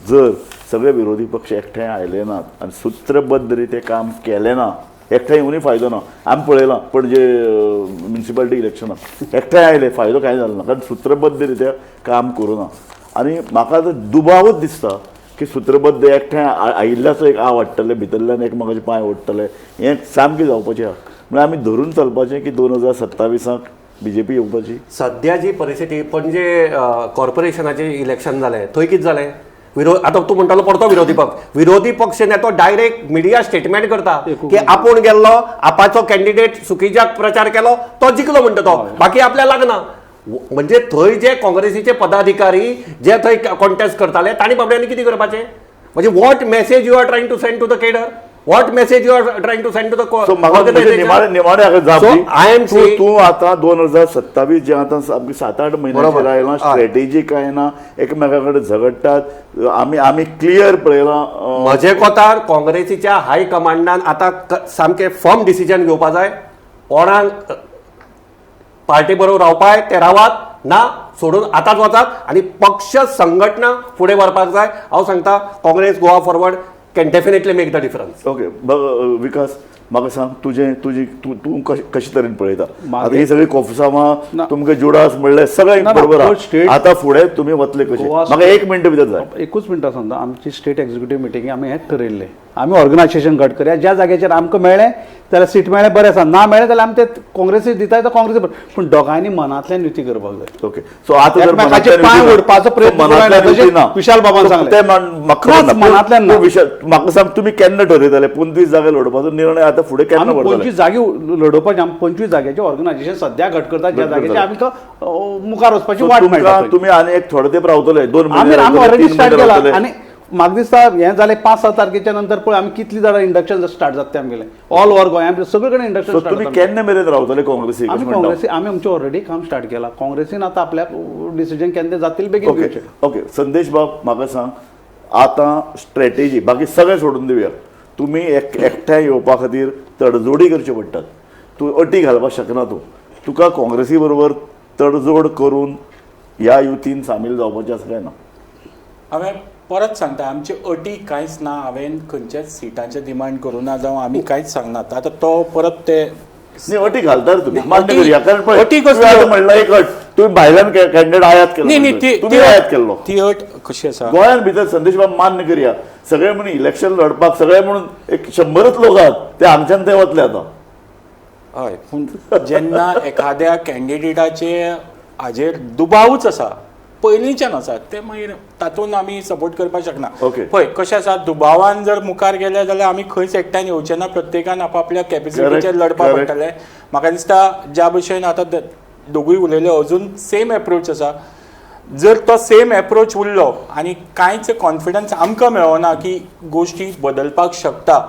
Speaker 1: जर सगळे विरोधी पक्ष एकठांय आयले नात आनी सूत्रबद्ध रिते काम केलें ना, एकठांय येवनूय फायदो ना. आमी पळयलां पणजे म्युनिसिपालिटी इलेक्शनाक एकठांय आयले, फायदो कांय जालो ना, कारण सूत्रबद्ध रित्या काम करूं ना. आनी म्हाका आतां दुबावच दिसता की सूत्रबद्ध एकठांय आयिल्ल्याचो एक आव वाडटले, भितरल्यान एकमेकाचे पांय ओडटले, हें सामकें जावपाचें आहा. म्हळ्यार आमी धरून चलपाचें की 2027 बीजेपी येवपाची.
Speaker 2: सध्या जी परिस्थिती पणजे कॉर्पोरेशनाचें इलेक्शन जालें थंय कितें जालें, आतां तूं म्हणटालो परतो विरोधी पक्ष, विरोधी पक्ष तो डायरेक्ट मिडिया स्टेटमेंट करता की आपूण गेल्लो, आपाचो कॅन्डिडेट सुखीजाक प्रचार केलो, तो जिखलो म्हणटा तो, बाकी आपल्याक लागना. म्हणजे थंय जे काँग्रेसीचे पदाधिकारी जे थंय कॉन्टेस्ट करताले तांणी बाबड्यांनी कितें करपाचें? म्हणजे what message you are trying to send to the cadre, what message you are trying to send to the
Speaker 1: तूं आतां 2027 जे आतां 7-8 म्हयने रायला, स्ट्रेटेजी काय ना, एकमेका कडेन झगडटात, आमी आमी क्लियर पळयलां.
Speaker 2: म्हजे कोतार काँग्रेसीच्या हाय कमांडान आतां सामकें फर्म डिसिजन घेवपा जाय. कोणाक पार्टी बरोबर रावपाय ते रावात, ना सोडून आतांच वचात आनी पक्ष संघटना फुडें व्हरपाक जाय. हांव सांगता Congress Goa forward can definitely make the difference.
Speaker 1: Okay Vikas, म्हाका सांग तुजें तुजी तूं तूं कशे तरेन पळयता आतां ही सगळी कोफसांवां, तुमकां जुडास म्हणलें सगळें बरोबर आसा, आतां फुडें तुमी वतले कशें? म्हाका 1 मिनट भितर जाय.
Speaker 4: एकूच मिनटां सांगता, आमची स्टेट एक्झिक्युटीव मिटींग आमी हेंच ठरयल्लें, आमी ऑर्गनायझेशन घट करया, ज्या जाग्याचेर आमकां मेळ्ळें जाल्यार सीट मेळ्ळें बरें आसा, ना मेळ्ळें जाल्यार आमी ते काँग्रेसीक दिता तो काँग्रेसी, पूण दोगांयनी मनांतल्यान युती करपाक जाय.
Speaker 1: ओके, सो आतां जर
Speaker 4: पांय ओडपाचो प्रयत्न विशाल बाबान सांगलें, मनांतल्यान ना.
Speaker 1: विशाल म्हाका सांग, तुमी केन्ना ठरयताले 25 जागे लढोवपाचो निर्णय आतां फुडें केन्ना?
Speaker 4: 25 जागे लढोवपाचे आमी 25 जाग्याचे ऑर्गनायझेशन सध्या घट करतात, ज्या जाग्याचे आमकां मुखार वचपाची वाट मेळटा.
Speaker 1: तुमी आनी एक थोडे तेंप रावतले, 2 म्हयने
Speaker 4: आमी ऑलरेडी स्टार्ट केला. आनी म्हाका दिसता हें जालें 5-6 तारखेच्या नंतर पळय आमी कितली जाणां इंडक्शन स्टार्ट जाता तें आमगेलें ऑल ओवर गोंय आमी सगळे कडेन इंडक्शन.
Speaker 1: तुमी केन्ना मेरेन रावतले काँग्रेसीक?
Speaker 4: आमी काँग्रेसी आमी आमचें ऑलरेडी काम स्टार्ट केलां, काँग्रेसीन आतां आपल्याक डिसिजन केन्ना जातलें बेगीन घेवचें.
Speaker 1: ओके संदेश बाब, म्हाका सांग आतां स्ट्रेटेजी बाकी सगळें सोडून दिवया, तुमी एकठांय येवपा खातीर तडजोडी करच्यो पडटात, तूं अटी घालपाक शकना, तूं तुका काँग्रेसी बरोबर तडजोड करून ह्या युतीन सामील जावपाचें आसा काय ना?
Speaker 5: हांवें परत सांगता, आमची अटी कांयच ना, हांवें खंयच्याच सिटांचें डिमांड करूं ना, जावं आमी कांयच सांगनात. आतां तो परत ते
Speaker 1: न्ही अटी घालतात तुमी मान्य करुया, कारण पळय म्हणलं एक अट तुमी भायल्यान कॅन्डिडेट आयात केलो, तुमी आयात केल्लो,
Speaker 5: ती अट कशी आसा
Speaker 1: गोंयांत भितर. संदेश बाब मान्य करुया, सगळे म्हणून इलेक्शन लढपाक सगळे म्हणून एक 100 लोक आहात, ते हांगच्यान ते वतले आतां.
Speaker 5: हय, पूण जेन्ना एखाद्या कॅन्डिडेटाचे हाजेर दुबावूच आसा, पयलींच्यान आसा, ते मागीर तातूंत आमी सपोर्ट करपाक शकना. पळय कशें आसा, दुबावान जर मुखार गेले जाल्यार आमी खंयच एकठांय येवचे ना, प्रत्येकान आपापल्या कॅपेसिटीचेर लढपाक पडटलें. म्हाका दिसता ज्या भशेन आतां दोगूय उलयले, अजून सेम एप्रोच आसा, जर तो सेम एप्रोच उरलो आनी कांयच कॉन्फिडन्स आमकां मेळना की गोश्टी बदलपाक शकता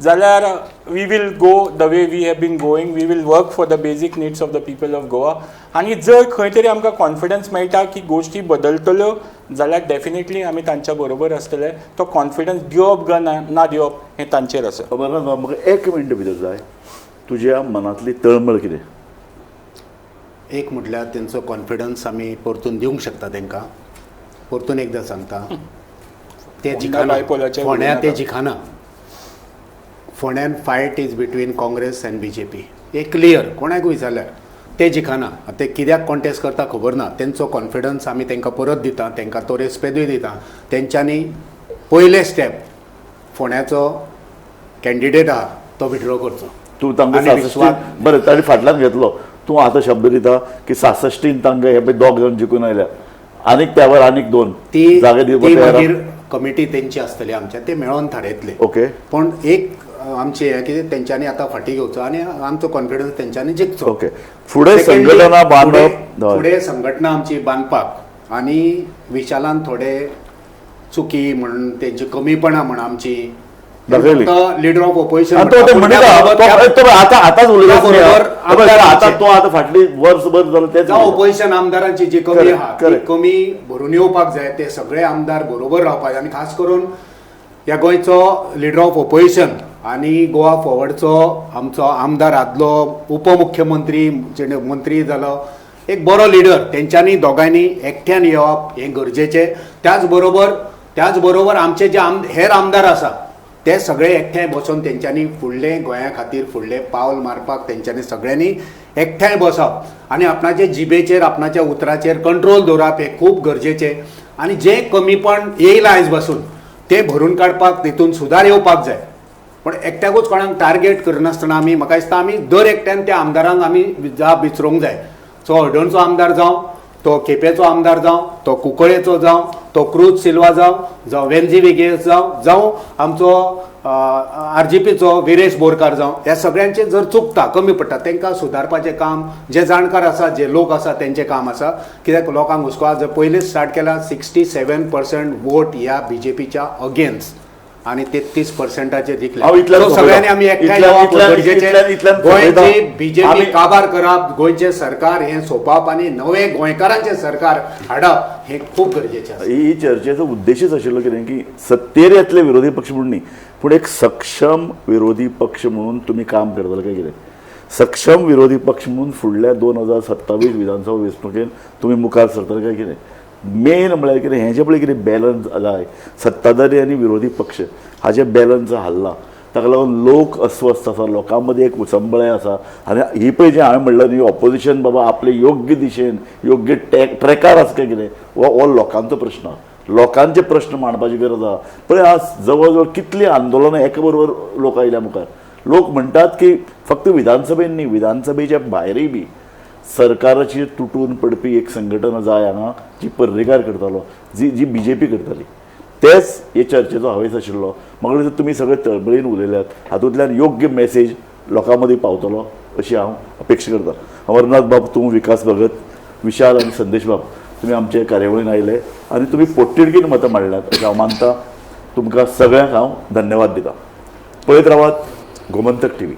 Speaker 5: जाल्यार we will go the way we have been going, we will work for the basic needs of the people of Goa. आनी जर खंय तरी आमकां कॉन्फिडन्स मेळटा की गोश्टी बदलतल्यो जाल्यार डेफिनेटली आमी तांच्या बरोबर आसतले. तो कॉन्फिडन्स दिवप गा ना दिवप हें तांचेर आसा.
Speaker 1: खबर ना, म्हाका 1 मिनट भितर जाय तुज्या मनांतली तळमळ कितें?
Speaker 3: एक म्हटल्यार तेंचो कॉन्फिडन्स आमी परतून दिवंक शकता तेंकां, परतून एकदां सांगता, ते जिखना फोंड्या, ते जिखना फोंड्यान fight is between Congress and BJP, हे क्लियर कोणाकूय विचारल्यार ते जिखना. ते कित्याक कॉन्टेस्ट करता खबर ना, तेंचो कॉन्फिडन्स आमी तेंकां परत दिता, तेंकां तो रेस्पेदूय दिता. तेंच्यांनी पयले स्टेप फोंड्याचो कॅन्डिडेट आहा तो विड्रॉ करचो.
Speaker 1: तूं तांकां बरें ताणी फाटल्यान घेतलो, तूं आतां शब्द दिता की 66 तांकां हे पळय 2 जाण जिखून आयल्या, आनीक त्यावर आनीक 2
Speaker 3: ती जागे मागीर कमिटी तेंची आसतली आमच्या, ते मेळोन थारायतले.
Speaker 1: ओके,
Speaker 3: पूण एक आमचे हें कितें तेंच्यांनी आतां फाटीं घेवचो आनी आमचो कॉन्फिडन्स तेंच्यांनी जिखचो.
Speaker 1: ओके, फुडें संघटना बांदप,
Speaker 3: फुडें संघटना आमची बांदपाक आनी विशालान थोडे चुकी म्हण तेंची कमीपणां म्हण आमची लिडर ऑफ ऑपोजिशन
Speaker 1: फाटली वर्सभर जालें
Speaker 3: ऑपोजिशन आमदारांची जी कमी आहा ती कमी भरून येवपाक जाय, ते सगळे आमदार बरोबर रावपाक जाय. आनी खास करून ह्या गोंयचो लिडर ऑफ ऑपोजिशन आनी गोवा फॉवर्डचो आमचो आमदार आदलो उपमुख्यमंत्री जेणे मंत्री जालो एक बरो लिडर, तेंच्यांनी दोगांयनी एकट्यान येवप हें गरजेचें. त्याच बरोबर आमचे जे हेर आमदार आसा ते सगळे एकठांय बसून तेंच्यांनी फुडलें गोंया खातीर फुडलें पावल मारपाक तेंच्यांनी सगळ्यांनी एकठांय बसप आनी आपणाचे जिबेचेर आपणाच्या उतराचेर कंट्रोल दवरप हें खूब गरजेचें. आनी जें कमीपण येयलां आयज बसून तें भरून काडपाक तितून सुदार येवपाक जाय. पण एकट्याकूच कोणाक टार्गेट करनासतना आमी, म्हाका दिसता आमी दर एकट्यान त्या आमदारांक आमी जाप विचारूंक जाय. सो हळदोणचो आमदार जावं, तो केपेंचो आमदार जावं, तो कुंकळेचो जावं, तो क्रूज सिल्वा जावं, जावं वेन्झी वेगेस जावं, जावं आमचो आरजीपीचो विरेश बोरकार जावं, ह्या सगळ्यांचे जर चुकता, कमी पडटा, तांकां सुदारपाचें काम जे जाणकार आसा, जे लोक आसा तेंचें काम आसा. कित्याक लोकांक हुस्को, जर पयलींच स्टार्ट केला 67% वोट ह्या बीजेपीच्या अगेन्स्ट आनी 33%चेर जिखले. सगळ्यांनी आमी एकठांय येवप गरजेचें. गोंयची बीजेपी काबार करप, गोंयचें सरकार हें सोंपप आनी नवें गोंयकारांचें सरकार हाडप हें खूब गरजेचें आसा.
Speaker 1: ही चर्चेचो उद्देशच आशिल्लो कितें की सत्तेर येतले विरोधी पक्ष म्हणून न्ही, पूण एक सक्षम विरोधी पक्ष म्हणून तुमी काम करतले काय कितें. सक्षम विरोधी पक्ष म्हणून फुडल्या 2027 विधानसभा वेंचणुकेन तुमी मुखार सरतले काय कितें. मेन म्हळ्यार कितें, हें जें पळय कितें बॅलन्स जाय, सत्ताधारी आनी विरोधी पक्ष हाजें बॅलन्स हाल्ला, ताका लागून लोक अस्वस्थ आसा, लोकां मदीं एक उचंबळाय आसा. आनी ही पळय जें हांवें म्हणलें न्ही, ऑपोजिशन बाबा आपले योग्य दिशेन योग्य ट्रॅकार आसा काय कितें, हो लोकांचो प्रश्न, लोकांचे प्रश्न मांडपाची गरज आसा. पळय आज जवळ जवळ कितलीं आंदोलनां एका बरोबर लोक आयल्या मुखार. लोक म्हणटात की फक्त विधानसभेन न्ही, विधानसभेच्या भायरूय बी सरकाराचेर तुटून पडपी एक संघटना जाय हांगा, जी पर्रीकार करतालो, जी जी बीजेपी करताली. तेच हे चर्चेचो हावेस आशिल्लो. म्हाका दिसता तुमी सगळे तळमळीन उलयल्यात, हातूंतल्यान योग्य मेसेज लोकां मदीं पावतलो अशी हांव अपेक्षा करता. अमरनाथ बाब, तूं, विकास भगत, विशाल आनी संदेश बाब, तुमी आमचे कार्यावळीन आयले आनी तुमी पोटतिडकीन मतां मांडल्यात अशें हांव मानता. तुमकां सगळ्यांक हांव धन्यवाद दिता. पळयत रावात गोमंतक टीव्ही.